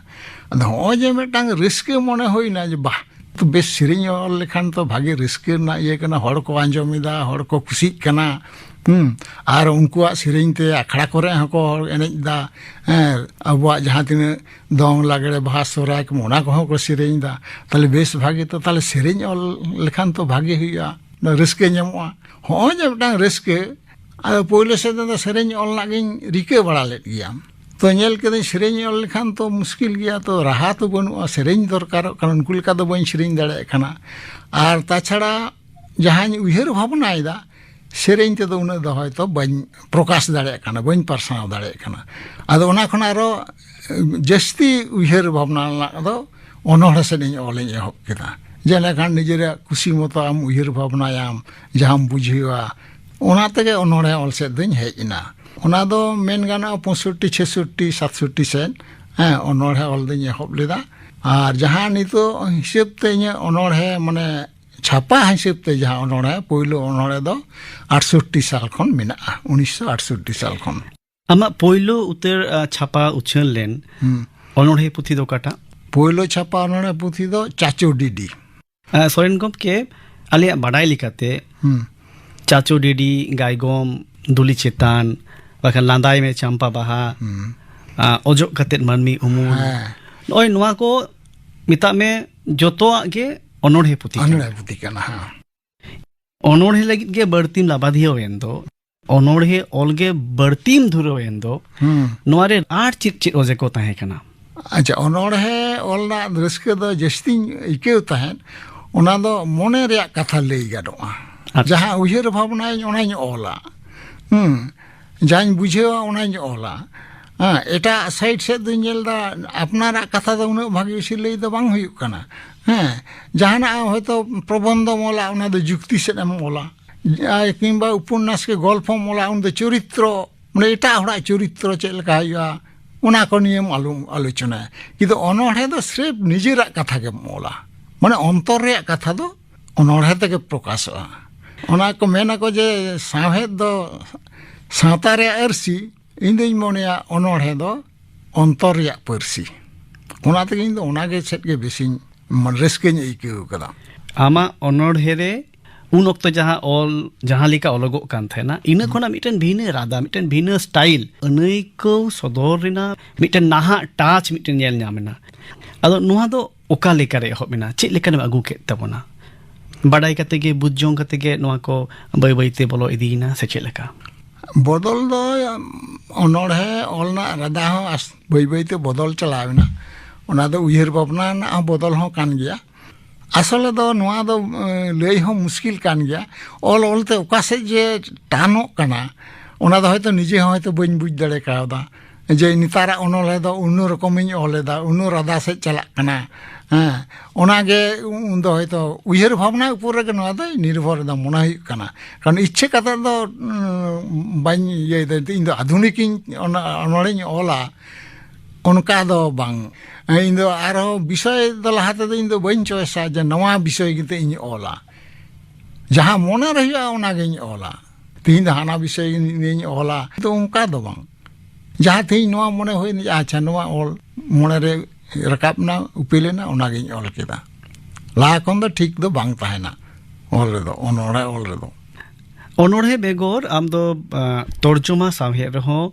ᱟᱫᱚ ᱦᱚᱸᱜᱼᱚᱭ ᱡᱮ ᱢᱤᱫᱴᱟᱝ ᱨᱟᱹᱥᱠᱟᱹ ᱢᱚᱱᱮ ᱦᱩᱭᱱᱟ ᱡᱮ, ᱵᱟᱦ, ᱛᱚ ᱵᱮᱥ ᱥᱮᱨᱮᱧ ᱚᱞ ᱞᱮᱠᱷᱟᱱ ᱛᱚ ᱵᱷᱟᱜᱮ ᱨᱟᱹᱥᱠᱟᱹ ᱨᱮᱱᱟᱜ ᱤᱭᱟᱹ ᱠᱟᱱᱟ, ᱦᱚᱲ ᱠᱚ ᱟᱸᱡᱚᱢ ᱮᱫᱟ, ᱦᱚᱲ ᱠᱚ ᱠᱩᱥᱤᱜ ᱠᱟᱱᱟ, ᱦᱩᱸ, ᱟᱨ ᱩᱱᱠᱩᱣᱟᱜ ᱥᱮᱨᱮᱧ ᱛᱮ ᱟᱠᱷᱲᱟ ᱠᱚᱨᱮ ᱦᱚᱸᱠᱚ ᱮᱱᱮᱡ ᱮᱫᱟ, ᱦᱮᱸ, ᱟᱵᱚᱣᱟᱜ ᱡᱟᱦᱟᱸ ᱛᱤᱱᱟᱹᱜ ᱫᱚᱝ, ᱞᱟᱜᱽᱲᱮ, ᱵᱟᱦᱟ, ᱥᱚᱦᱨᱟᱭ ᱠᱚ, ᱚᱱᱟ ᱠᱚᱦᱚᱸ ᱠᱚ ᱥᱮᱨᱮᱧ ᱮᱫᱟ, ᱛᱟᱦᱞᱮ ᱵᱮᱥ ᱵᱷᱟᱜᱮ ᱛᱚ, ᱛᱟᱦᱞᱮ ᱥᱮᱨᱮᱧ ᱚᱞ ᱞᱮᱠᱷᱟᱱ ᱛᱚ ᱵᱷᱟᱜᱮ ᱦᱩᱭᱩᱜᱼᱟ, ᱨᱟᱹᱥᱠᱟᱹ ᱧᱟᱢᱚᱜᱼᱟ᱾ ᱦᱚᱸᱜᱼᱚᱭ ᱡᱮ ᱢᱤᱫᱴᱟᱝ ᱨᱟᱹᱥᱠᱟᱹ, ᱟᱫᱚ ᱯᱳᱭᱞᱳ ᱥᱮᱫ ᱫᱚ ᱥᱮᱨᱮᱧ ᱚᱞ ᱨᱮᱱᱟᱜ ᱜᱤᱧ ᱨᱤᱠᱟᱹ ᱵᱟᱲᱟ ᱞᱮᱫ ᱜᱮᱭᱟ᱾ ᱛᱚ ᱧᱮᱞ ᱠᱮᱫᱟᱹᱧ ᱥᱮᱨᱮᱧ ᱚᱞ ᱞᱮᱠᱷᱟᱱ ᱛᱚ ᱢᱩᱥᱠᱤᱞ ᱜᱮᱭᱟ, ᱛᱚ ᱨᱟᱦᱟ ᱛᱚ ᱵᱟᱹᱱᱩᱜᱼᱟ, ᱥᱮᱨᱮᱧ ᱫᱚᱨᱠᱟᱨᱚᱜ ᱠᱟᱱᱟ, ᱩᱱᱠᱩ ᱞᱮᱠᱟ ᱫᱚ ᱵᱟᱹᱧ ᱥᱮᱨᱮᱧ ᱫᱟᱲᱮᱭᱟᱜ ᱠᱟᱱᱟ᱾ ᱟᱨ ᱛᱟᱪᱷᱟᱲᱟ ᱡᱟᱦᱟᱸᱧ ᱩᱭᱦᱟᱹᱨ ᱵᱷᱟᱵᱽᱱᱟᱭᱮᱫᱟ, ᱥᱮᱨᱮᱧ ᱛᱮᱫᱚ ᱩᱱᱟᱹᱜ ᱫᱚ ᱦᱚᱭᱛᱚ ᱵᱟᱹᱧ ᱯᱨᱚᱠᱟᱥ ᱫᱟᱲᱮᱭᱟᱜ ᱠᱟᱱᱟ, ᱵᱟᱹᱧ ᱯᱟᱥᱱᱟᱣ ᱫᱟᱲᱮᱭᱟᱜ ᱠᱟᱱᱟ᱾ ᱟᱫᱚ ᱚᱱᱟ ᱠᱷᱚᱱ ᱟᱨᱚ ᱡᱟᱹᱥᱛᱤ ᱩᱭᱦᱟᱹᱨ ᱵᱷᱟᱵᱽᱱᱟ ᱨᱮᱱᱟᱜ ᱫᱚ ᱚᱱᱚᱬᱦᱮ ᱥᱮᱫ ᱤᱧ ᱚᱞᱤᱧ ᱮᱦᱚᱵ ᱠᱮᱫᱟ᱾ ᱡᱮ ᱮᱸᱰᱮᱠᱷᱟᱱ ᱱᱤᱡᱮᱨᱟᱜ ᱠᱩᱥᱤ ᱢᱚᱛᱚ ᱟᱢ ᱩᱭᱦᱟᱹᱨ ᱵᱷᱟᱵᱽᱱᱟᱭᱟᱢ, ᱡᱟᱦᱟᱸᱢ ᱵᱩᱡᱷᱟᱹᱣᱟ, ᱚᱱᱟ ᱛᱮᱜᱮ ᱚᱱᱚᱬᱦᱮ ᱚᱞ ᱥᱮᱫ ᱫᱚᱧ ᱦᱮᱡ ᱮᱱᱟ᱾ ᱚᱱᱟ ᱫᱚ ᱢᱮᱱ ᱜᱟᱱᱚᱜᱼᱟ ᱯᱚᱸᱭᱥᱚᱴᱴᱤ, ᱪᱷᱮᱥᱚᱴᱴᱤ, ᱥᱟᱛᱥᱚᱴᱴᱤ ᱥᱮᱫ, ᱦᱮᱸ, ᱚᱱᱚᱬᱦᱮ ᱚᱞ ᱫᱚᱧ ᱮᱦᱚᱵ ᱞᱮᱫᱟ᱾ ᱟᱨ ᱡᱟᱦᱟᱸ ᱱᱤᱛᱚᱜ ᱦᱤᱥᱟᱹᱵ ᱛᱮ ᱤᱧᱟᱹᱜ ᱚᱱᱚᱬᱦᱮ, ᱢᱟᱱᱮ ᱪᱷᱟᱯᱟ ᱦᱤᱥᱟᱹᱵ ᱛᱮ ᱡᱟᱦᱟᱸ ᱚᱱᱚᱬᱦᱮ, ᱯᱳᱭᱞᱳ ᱚᱱᱚᱬᱦᱮ ᱫᱚ ᱟᱴᱥᱚᱴᱴᱤ ᱥᱟᱞ ᱠᱷᱚᱱ ᱢᱮᱱᱟᱜᱼᱟ, ᱩᱱᱤᱥᱥᱚ ᱟᱴᱥᱚᱴᱴᱤ ᱥᱟᱞ ᱠᱷᱚᱱ᱾ ᱟᱢᱟᱜ ᱯᱳᱭᱞᱳ ᱩᱛᱟᱹᱨ, ᱟ, ᱪᱷᱟᱯᱟ ᱩᱪᱷᱟᱹᱱ ᱞᱮᱱ ᱦᱩᱸ᱾ ᱚᱱᱚᱬᱦᱮ ᱯᱩᱛᱷᱤ ᱫᱚ ᱚᱠᱟᱴᱟᱜ? ᱯᱳᱭᱞᱳ ᱪᱷᱟᱯᱟ ᱚᱱᱚᱬᱦᱮ ᱯᱩᱛᱷᱤ ᱫᱚ ᱪᱟᱪᱳ ᱰᱤᱰᱤ᱾ ᱟᱸ, ᱥᱚᱨᱮᱱ ᱜᱚᱢᱠᱮ, ᱟᱞᱮᱭᱟᱜ ᱵᱟᱰᱟᱭ ᱞᱮᱠᱟᱛᱮ ᱦᱩᱸ᱾ ᱪᱟᱪᱳ ᱰᱤᱰᱤ, ᱜᱟᱭᱜᱚᱢ, ᱫᱩᱞᱤ ᱪᱮᱛᱟᱱ, ᱵᱟᱠᱷᱟᱱ ᱞᱟᱸᱫᱟᱭ ᱢᱮ ᱪᱟᱢᱯᱟ ᱵᱟᱦᱟ, ᱦᱩᱸ᱾ ᱟᱸ, ᱚᱡᱚᱜ ᱠᱟᱛᱮᱫ ᱢᱟᱹᱱᱢᱤ ᱩᱢᱩᱞ, ᱦᱮᱸ᱾ ᱱᱚᱜᱼᱚᱭ ᱱᱚᱣᱟ ᱠᱚ ᱢᱮᱛᱟᱜ ᱢᱮ ᱡᱚᱛᱚᱣᱟᱜ ᱜᱮ ᱚᱱᱚᱬᱦᱮ ᱯᱩᱛᱷᱤ ᱠᱟᱱᱟ᱾ ᱚᱱᱚᱬᱦᱮ ᱯᱩᱛᱷᱤ ᱠᱟᱱᱟ, ᱦᱮᱸ᱾ ᱚᱱᱚᱬᱦᱮ ᱞᱟᱹᱜᱤᱫ ᱜᱮ ᱵᱟᱹᱲᱛᱤᱢ ᱞᱟᱵᱟᱫᱷᱤᱭᱟᱹᱣ ᱮᱱ ᱫᱚ, ᱚᱱᱚᱬᱦᱮ ᱚᱞ ᱜᱮ ᱵᱟᱹᱲᱛᱤᱢ ᱫᱷᱩᱨᱟᱹᱣ ᱮᱱ ᱫᱚ, ᱦᱩᱸ᱾ ᱱᱚᱣᱟ ᱨᱮ ᱟᱨ ᱪᱮᱫ ᱪᱮᱫ ᱚᱡᱮ ᱠᱚ ᱛᱟᱦᱮᱸ ᱠᱟᱱᱟ? ᱟᱪᱪᱷᱟ, ᱚᱱᱚᱬᱦᱮ ᱚᱞ ᱨᱮᱱᱟᱜ ᱨᱟᱹᱥᱠᱟᱹ ᱫᱚ ᱡᱟᱹᱥᱛᱤᱧ ᱟᱹᱭᱠᱟᱹᱣ ᱛᱟᱦᱮᱸᱫ, ᱚᱱᱟ ᱫᱚ ᱢᱚᱱᱮ ᱨᱮᱭᱟᱜ ᱠᱟᱛᱷᱟ ᱞᱟᱹᱭ ᱜᱟᱱᱚᱜᱼᱟ᱾ ᱟᱪᱪᱷᱟ᱾ ᱡᱟᱦᱟᱸ ᱩᱭᱦᱟᱹᱨ ᱵᱷᱟᱵᱽᱱᱟᱧ, ᱚᱱᱟᱧ ᱚᱞᱟ᱾ ᱦᱩᱸ᱾ ᱡᱟᱦᱟᱸᱧ ᱵᱩᱡᱷᱟᱹᱣᱟ, ᱚᱱᱟᱧ ᱚᱞᱟ᱾ ᱦᱮᱸ, ᱮᱴᱟᱜ ᱥᱟᱭᱤᱰ ᱥᱮᱫ ᱫᱚᱧ ᱧᱮᱞ ᱮᱫᱟ, ᱟᱯᱱᱟᱨᱟᱜ ᱠᱟᱛᱷᱟ ᱫᱚ ᱩᱱᱟᱹᱜ ᱵᱷᱟᱜᱤ ᱵᱮᱥᱤ ᱞᱟᱹᱭ ᱫᱚ ᱵᱟᱝ ᱦᱩᱭᱩᱜ ᱠᱟᱱᱟ᱾ ᱦᱮᱸ, ᱡᱟᱦᱟᱱᱟᱜ ᱦᱚᱭᱛᱳ ᱯᱨᱚᱵᱚᱱᱫᱷᱚᱢ ᱚᱞᱟ, ᱚᱱᱟ ᱫᱚ ᱡᱩᱠᱛᱤ ᱥᱮᱫ ᱮᱢ ᱚᱞᱟ᱾ ᱟᱨ ᱠᱤᱝᱵᱟ ᱩᱯᱚᱱᱱᱟᱥ ᱠᱮ ᱜᱚᱞᱯᱷᱚᱢ ᱚᱞᱟ, ᱩᱱ ᱫᱚ ᱪᱚᱨᱤᱛᱨᱚ, ᱢᱟᱱᱮ ᱮᱴᱟᱜ ᱦᱚᱲᱟᱜ ᱪᱚᱨᱤᱛᱨᱚ ᱪᱮᱫ ᱞᱮᱠᱟ ᱦᱩᱭᱩᱜᱼᱟ, ᱚᱱᱟ ᱠᱚ ᱱᱤᱭᱮᱢ ᱟᱞᱚ-, ᱟᱞᱳᱪᱚᱱᱟᱭᱟ᱾ ᱠᱤᱱᱛᱩ ᱚᱱᱚᱬᱦᱮ ᱫᱚ ᱥᱨᱮᱯ ᱱᱤᱡᱮᱨᱟᱜ ᱠᱟᱛᱷᱟ ᱜᱮᱢ ᱚᱞᱟ, ᱢᱟᱱᱮ ᱚᱱᱛᱚᱨ ᱨᱮᱭᱟᱜ ᱠᱟᱛᱷᱟ ᱫᱚ ᱚᱱᱚᱬᱦᱮ ᱛᱮᱜᱮ ᱯᱨᱚᱠᱟᱥᱚᱜᱼᱟ᱾ ᱚᱱᱟ ᱠᱚ ᱢᱮᱱᱟᱠᱚ ᱡᱮ ᱥᱟᱶᱦᱮᱫ ᱫᱚ ᱥᱟᱶᱛᱟ ᱨᱮᱭᱟᱜ ᱟᱹᱨᱥᱤ, ᱤᱧ ᱫᱩᱧ ᱢᱚᱱᱮᱭᱟ ᱚᱱᱚᱬᱦᱮ ᱫᱚ ᱚᱱᱛᱚᱨ ᱨᱮᱭᱟᱜ ᱯᱟᱹᱨᱥᱤ᱾ ᱚᱱᱟ ᱛᱮᱜᱮ ᱤᱧ ᱫᱚ ᱚᱱᱟᱜᱮ ᱥᱮᱫ ᱜᱮ ᱵᱮᱥᱤᱧ, ᱢᱟᱱᱮ, ᱨᱟᱹᱥᱠᱟᱹᱧ ᱟᱹᱭᱠᱟᱹᱣ ᱠᱟᱫᱟ᱾ ᱟᱢᱟᱜ ᱚᱱᱚᱬᱦᱮ ᱨᱮ ᱩᱱ ᱚᱠᱛᱚ ᱡᱟᱦᱟᱸ ᱚᱞ, ᱡᱟᱦᱟᱸ ᱞᱮᱠᱟ ᱚᱞᱚᱜᱚᱜ ᱠᱟᱱ ᱛᱟᱦᱮᱱᱟ, ᱤᱱᱟᱹ ᱠᱷᱚᱱᱟᱜ ᱢᱤᱫᱴᱮᱱ ᱵᱷᱤᱱᱟᱹ ᱨᱟᱫᱟ, ᱢᱤᱫᱴᱮᱱ ᱵᱷᱤᱱᱟᱹ ᱥᱴᱟᱭᱤᱞ, ᱟᱹᱱᱟᱹᱭᱠᱟᱹᱣ ᱥᱚᱫᱚᱨ ᱨᱮᱱᱟᱜ ᱢᱤᱫᱴᱮᱱ ᱱᱟᱦᱟᱜ ᱴᱟᱪ ᱢᱤᱫᱴᱮᱱ ᱧᱮᱞ ᱧᱟᱢ ᱮᱱᱟ᱾ ᱟᱫᱚ ᱱᱚᱣᱟ ᱫᱚ ᱚᱠᱟ ᱞᱮᱠᱟᱨᱮ ᱮᱦᱚᱵ ᱮᱱᱟ? ᱪᱮᱫ ᱞᱮᱠᱟᱱᱮᱢ ᱟᱹᱜᱩ ᱠᱮᱫ ᱛᱟᱵᱚᱱᱟ? ᱵᱟᱰᱟᱭ ᱠᱟᱛᱮ ᱜᱮ, ᱵᱩᱡᱽ ᱡᱚᱝ ᱠᱟᱛᱮ ᱜᱮ ᱱᱚᱣᱟ ᱠᱚ ᱵᱟᱹᱭ ᱵᱟᱹᱭ ᱛᱮ ᱵᱚᱞᱚ ᱤᱫᱤᱭᱮᱱᱟ ᱥᱮ ᱪᱮᱫ ᱞᱮᱠᱟ? ᱵᱚᱫᱚᱞ ᱫᱚ, ᱚᱱᱚᱬᱦᱮ ᱚᱞ ᱨᱮᱱᱟᱜ ᱨᱟᱫᱟ ᱦᱚᱸ ᱟᱥ-, ᱵᱟᱹᱭ ᱵᱟᱹᱭ ᱛᱮ ᱵᱚᱫᱚᱞ ᱪᱟᱞᱟᱣ ᱮᱱᱟ᱾ ᱚᱱᱟ ᱫᱚ ᱩᱭᱦᱟᱹᱨ ᱵᱷᱟᱵᱽᱱᱟ ᱨᱮᱱᱟᱜ ᱦᱚᱸ ᱵᱚᱫᱚᱞ ᱦᱚᱸ ᱠᱟᱱ ᱜᱮᱭᱟ᱾ ᱟᱥᱚᱞᱮ ᱫᱚ ᱱᱚᱣᱟ ᱫᱚ, ᱮ, ᱞᱟᱹᱭ ᱦᱚᱸ ᱢᱩᱥᱠᱤᱞ ᱠᱟᱱ ᱜᱮᱭᱟ᱾ ᱚᱞ ᱚᱞᱛᱮ ᱚᱠᱟ ᱥᱮᱫ ᱡᱮ ᱴᱟᱱᱚᱜ ᱠᱟᱱᱟ, ᱚᱱᱟ ᱫᱚ ᱦᱚᱭᱛᱳ ᱱᱤᱡᱮ ᱦᱚᱸ ᱦᱚᱭᱛᱳ ᱵᱟᱹᱧ ᱵᱩᱡᱽ ᱫᱟᱲᱮ ᱠᱟᱣᱫᱟ᱾ ᱡᱮ ᱱᱮᱛᱟᱨᱟᱜ ᱚᱱᱚᱬᱦᱮ ᱫᱚ ᱩᱱᱟᱹ ᱨᱚᱠᱚᱢᱤᱧ ᱚᱞ ᱮᱫᱟ, ᱩᱱᱟᱹ ᱨᱟᱫᱟ ᱥᱮᱫ ᱪᱟᱞᱟᱜ ᱠᱟᱱᱟ᱾ ᱦᱮᱸ, ᱚᱱᱟᱜᱮ ᱩᱱ ᱫᱚ ᱦᱚᱭᱛᱳ ᱩᱭᱦᱟᱹᱨ ᱵᱷᱟᱵᱽᱱᱟ ᱩᱯᱚᱨ ᱨᱮᱜᱮ ᱱᱚᱣᱟ ᱫᱚᱭ ᱱᱤᱨᱵᱷᱚᱨ ᱮᱫᱟ ᱢᱚᱱᱮ ᱦᱩᱭᱩᱜ ᱠᱟᱱᱟ᱾ ᱠᱟᱨᱚᱱ ᱤᱪᱪᱷᱟᱹ ᱠᱟᱛᱮ ᱫᱚ, ᱩᱸ, ᱵᱟᱹᱧ ᱤᱭᱟᱹᱭᱮᱫᱟ, ᱤᱧ ᱫᱚ ᱟᱫᱷᱩᱱᱤᱠᱤᱧ ᱚᱱᱟ ᱚᱱᱚᱬᱦᱮᱧ ᱚᱞᱟ, ᱚᱱᱠᱟ ᱫᱚ ᱵᱟᱝ᱾ ᱤᱧ ᱫᱚ ᱟᱨᱦᱚᱸ ᱵᱤᱥᱚᱭ ᱫᱚ ᱞᱟᱦᱟ ᱛᱮᱫᱚ ᱤᱧ ᱫᱚ ᱵᱟᱹᱧ ᱪᱚᱭᱮᱥᱟ ᱡᱮ ᱱᱚᱣᱟ ᱵᱤᱥᱚᱭ ᱠᱟᱛᱮ ᱤᱧ ᱚᱞᱟ᱾ ᱡᱟᱦᱟᱸ ᱢᱚᱱᱮ ᱨᱮ ᱦᱩᱭᱩᱜᱼᱟ, ᱚᱱᱟᱜᱤᱧ ᱚᱞᱟ᱾ ᱛᱤᱦᱤᱧ ᱫᱚ ᱦᱟᱱᱟ ᱵᱤᱥᱚᱭ ᱱᱤᱭᱮᱧ ᱚᱞᱟ, ᱛᱚ ᱚᱱᱠᱟ ᱫᱚ ᱵᱟᱝ᱾ ᱡᱟᱦᱟᱸ ᱛᱤᱦᱤᱧ ᱱᱚᱣᱟ ᱢᱚᱱᱮ ᱦᱩᱭᱱᱟ ᱡᱮ ᱟᱪᱪᱷᱟ, ᱱᱚᱣᱟ ᱚᱞ ᱢᱚᱱᱮ ᱨᱮ ᱨᱟᱠᱟᱵ ᱮᱱᱟ, ᱩᱯᱮᱞ ᱮᱱᱟ, ᱚᱱᱟᱜᱤᱧ ᱚᱞ ᱠᱮᱫᱟ᱾ ᱞᱟᱦᱟ ᱠᱷᱚᱱ ᱫᱚ ᱴᱷᱤᱠ ᱫᱚ ᱵᱟᱝ ᱛᱟᱦᱮᱱᱟ ᱚᱞ ᱨᱮᱫᱚ, ᱚᱱᱚᱬᱦᱮ ᱚᱞ ᱨᱮᱫᱚ᱾ ᱚᱱᱚᱬᱦᱮ ᱵᱮᱜᱚᱨ ᱟᱢ ᱫᱚ, ᱟ, ᱛᱚᱨᱡᱚᱢᱟ ᱥᱟᱶᱦᱮᱫ ᱨᱮᱦᱚᱸ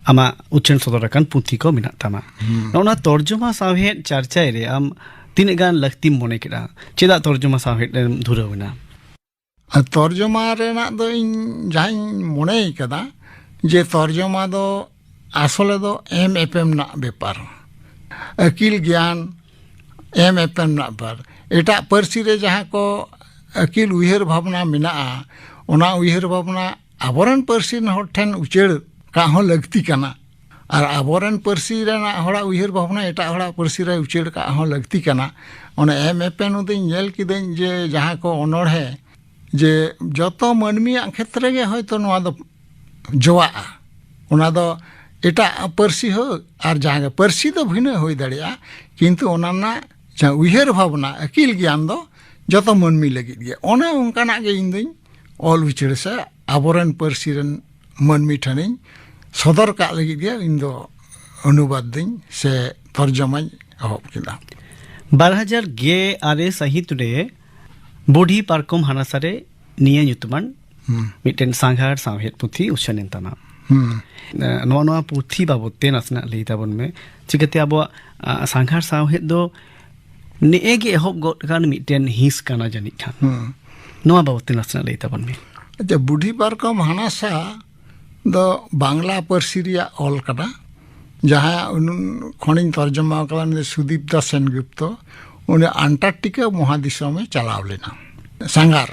ᱟᱢᱟᱜ ᱩᱪᱷᱟᱹᱱ ᱥᱚᱫᱚᱨ ᱟᱠᱟᱱ ᱯᱩᱛᱷᱤ ᱠᱚ ᱢᱮᱱᱟᱜ ᱛᱟᱢᱟ᱾ ᱦᱩᱸ᱾ ᱱᱚᱜᱼᱚ ᱱᱚᱣᱟ ᱛᱚᱨᱡᱚᱢᱟ ᱥᱟᱶᱦᱮᱫ ᱪᱟᱨᱪᱟᱭ ᱨᱮ ᱟᱢ ᱛᱤᱱᱟᱹᱜ ᱜᱟᱱ ᱞᱟᱹᱠᱛᱤᱢ ᱢᱚᱱᱮ ᱠᱮᱫᱟ? ᱪᱮᱫᱟᱜ ᱛᱚᱨᱡᱚᱢᱟ ᱥᱟᱶᱦᱮᱫ ᱨᱮᱢ ᱫᱷᱩᱨᱟᱹᱣ ᱮᱱᱟ? ᱟᱨ ᱛᱚᱨᱡᱚᱢᱟ ᱨᱮᱱᱟᱜ ᱫᱚ ᱤᱧ ᱡᱟᱦᱟᱸᱧ ᱢᱚᱱᱮᱭ ᱠᱟᱫᱟ, ᱡᱮ ᱛᱚᱨᱡᱚᱢᱟ ᱫᱚ ᱟᱥᱚᱞᱮ ᱫᱚ ᱮᱢ ᱮᱯᱮᱢ ᱨᱮᱱᱟᱜ ᱵᱮᱯᱟᱨ, ᱟᱹᱠᱤᱞ ᱜᱮᱭᱟᱱ ᱮᱢ ᱮᱯᱮᱢ ᱨᱮᱱᱟᱜ ᱵᱮᱯᱟᱨ᱾ ᱮᱴᱟᱜ ᱯᱟᱹᱨᱥᱤ ᱨᱮ ᱡᱟᱦᱟᱸ ᱠᱚ ᱟᱹᱠᱤᱞ ᱩᱭᱦᱟᱹᱨ ᱵᱷᱟᱵᱽᱱᱟ ᱢᱮᱱᱟᱜᱼᱟ, ᱚᱱᱟ ᱩᱭᱦᱟᱹᱨ ᱵᱷᱟᱵᱽᱱᱟ ᱟᱵᱚᱨᱮᱱ ᱯᱟᱹᱨᱥᱤ ᱨᱮᱱ ᱦᱚᱲ ᱴᱷᱮᱱ ᱩᱪᱟᱹᱲ ᱠᱟᱜ ᱦᱚᱸ ᱞᱟᱹᱠᱛᱤ ᱠᱟᱱᱟ᱾ ᱟᱨ ᱟᱵᱚᱨᱮᱱ ᱯᱟᱹᱨᱥᱤ ᱨᱮᱱᱟᱜ ᱦᱚᱲᱟᱜ ᱩᱭᱦᱟᱹᱨ ᱵᱷᱟᱵᱽᱱᱟ ᱮᱴᱟᱜ ᱦᱚᱲᱟᱜ ᱯᱟᱹᱨᱥᱤ ᱨᱮ ᱩᱪᱟᱹᱲ ᱠᱟᱜ ᱦᱚᱸ ᱞᱟᱹᱠᱛᱤ ᱠᱟᱱᱟ᱾ ᱚᱱᱟ ᱮᱢ ᱮᱯᱮᱢ ᱫᱚᱧ ᱧᱮᱞ ᱠᱤᱫᱟᱹᱧ ᱡᱮ ᱡᱟᱦᱟᱸ ᱠᱚ ᱚᱱᱚᱬᱦᱮ, ᱡᱮ ᱡᱚᱛᱚ ᱢᱟᱹᱱᱢᱤᱭᱟᱜ ᱠᱷᱮᱛᱨᱮ ᱜᱮ ᱦᱚᱭᱛᱳ ᱱᱚᱣᱟ ᱫᱚ ᱡᱚᱣᱟᱜᱼᱟ᱾ ᱚᱱᱟ ᱫᱚ ᱮᱴᱟᱜ ᱯᱟᱹᱨᱥᱤ ᱦᱳᱠ ᱟᱨ ᱡᱟᱦᱟᱸ ᱜᱮ, ᱯᱟᱹᱨᱥᱤ ᱫᱚ ᱵᱷᱤᱱᱟᱹ ᱦᱩᱭ ᱫᱟᱲᱮᱭᱟᱜᱼᱟ, ᱠᱤᱱᱛᱩ ᱚᱱᱟ ᱨᱮᱱᱟᱜ ᱡᱟᱦᱟᱸ ᱩᱭᱦᱟᱹᱨ ᱵᱷᱟᱵᱽᱱᱟ, ᱟᱹᱠᱤᱞ ᱜᱮᱭᱟᱱ ᱫᱚ ᱡᱚᱛᱚ ᱢᱟᱹᱱᱢᱤ ᱞᱟᱹᱜᱤᱫ ᱜᱮ᱾ ᱚᱱᱮ ᱚᱱᱠᱟᱱᱟᱜ ᱜᱮ ᱤᱧ ᱫᱚᱧ ᱚᱞ ᱩᱪᱟᱹᱲ ᱥᱮ ᱟᱵᱚᱨᱮᱱ ᱯᱟᱹᱨᱥᱤ ᱨᱮᱱ ᱢᱟᱹᱱᱢᱤ ᱴᱷᱮᱱᱤᱧ ᱥᱚᱫᱚᱨ ᱠᱟᱜ ᱞᱟᱹᱜᱤᱫ ᱜᱮ ᱤᱧ ᱫᱚ ᱚᱱᱩᱵᱟᱫ ᱫᱟᱹᱧ ᱥᱮ ᱛᱚᱨᱡᱚᱢᱟᱧ ᱮᱦᱚᱵ ᱠᱮᱫᱟ᱾ ᱵᱟᱨ ᱦᱟᱡᱟᱨ ᱜᱮᱞ ᱟᱨᱮ ᱥᱟᱹᱦᱤᱛ ᱨᱮ ᱵᱩᱰᱷᱤ ᱯᱟᱨᱠᱚᱢ ᱦᱟᱱᱟᱥᱟ ᱨᱮ ᱱᱤᱭᱟᱹ ᱧᱩᱛᱩᱢᱟᱱ ᱦᱩᱸ᱾ ᱢᱤᱫᱴᱮᱱ ᱥᱟᱸᱜᱷᱟᱨ ᱥᱟᱶᱦᱮᱫ ᱯᱩᱛᱷᱤ ᱩᱪᱷᱟᱹᱱ ᱮᱱ ᱛᱟᱢᱟ᱾ ᱦᱩᱸ᱾ ᱮ, ᱱᱚᱣᱟ, ᱱᱚᱣᱟ ᱯᱩᱛᱷᱤ ᱵᱟᱵᱚᱛ ᱛᱮ ᱱᱟᱥᱮᱱᱟᱜ ᱞᱟᱹᱭ ᱛᱟᱵᱚᱱ ᱢᱮ᱾ ᱪᱤᱠᱟᱹᱛᱮ ᱟᱵᱚᱣᱟᱜ, ᱟ, ᱥᱟᱸᱜᱷᱟᱨ ᱥᱟᱶᱦᱮᱫ ᱫᱚ ᱱᱮᱜᱼᱮ ᱜᱮ ᱮᱦᱚᱵ ᱜᱚᱫ ᱟᱠᱟᱱ ᱢᱤᱫᱴᱮᱱ ᱦᱤᱸᱥ ᱠᱟᱱᱟ ᱡᱟᱹᱱᱤᱡ ᱠᱷᱟᱱ᱾ ᱦᱩᱸ᱾ ᱱᱚᱣᱟ ᱵᱟᱵᱚᱛ ᱛᱮ ᱱᱟᱥᱮᱱᱟᱜ ᱞᱟᱹᱭ ᱛᱟᱵᱚᱱ ᱢᱮ᱾ ᱟᱪᱪᱷᱟ, ᱵᱩᱰᱷᱤ ᱯᱟᱨᱠᱚᱢ ᱦᱟᱱᱟᱥᱟ ᱫᱚ ᱵᱟᱝᱞᱟ ᱯᱟᱹᱨᱥᱤ ᱨᱮᱭᱟᱜ ᱚᱞ ᱠᱟᱱᱟ, ᱡᱟᱦᱟᱸᱭᱟᱜ ᱩᱱ ᱠᱷᱚᱱᱤᱧ ᱛᱚᱨᱡᱚᱢᱟ ᱟᱠᱟᱫᱟ, ᱩᱱᱤ ᱫᱚ ᱥᱩᱫᱤᱯ ᱫᱟᱥ ᱥᱮᱱᱜᱩᱯᱛᱚ᱾ ᱩᱱᱤ ᱟᱱᱴᱟᱨᱠᱴᱤᱠᱟ ᱢᱚᱦᱟᱫᱤᱥᱚᱢᱮ ᱪᱟᱞᱟᱣ ᱞᱮᱱᱟ, ᱥᱟᱸᱜᱷᱟᱨ᱾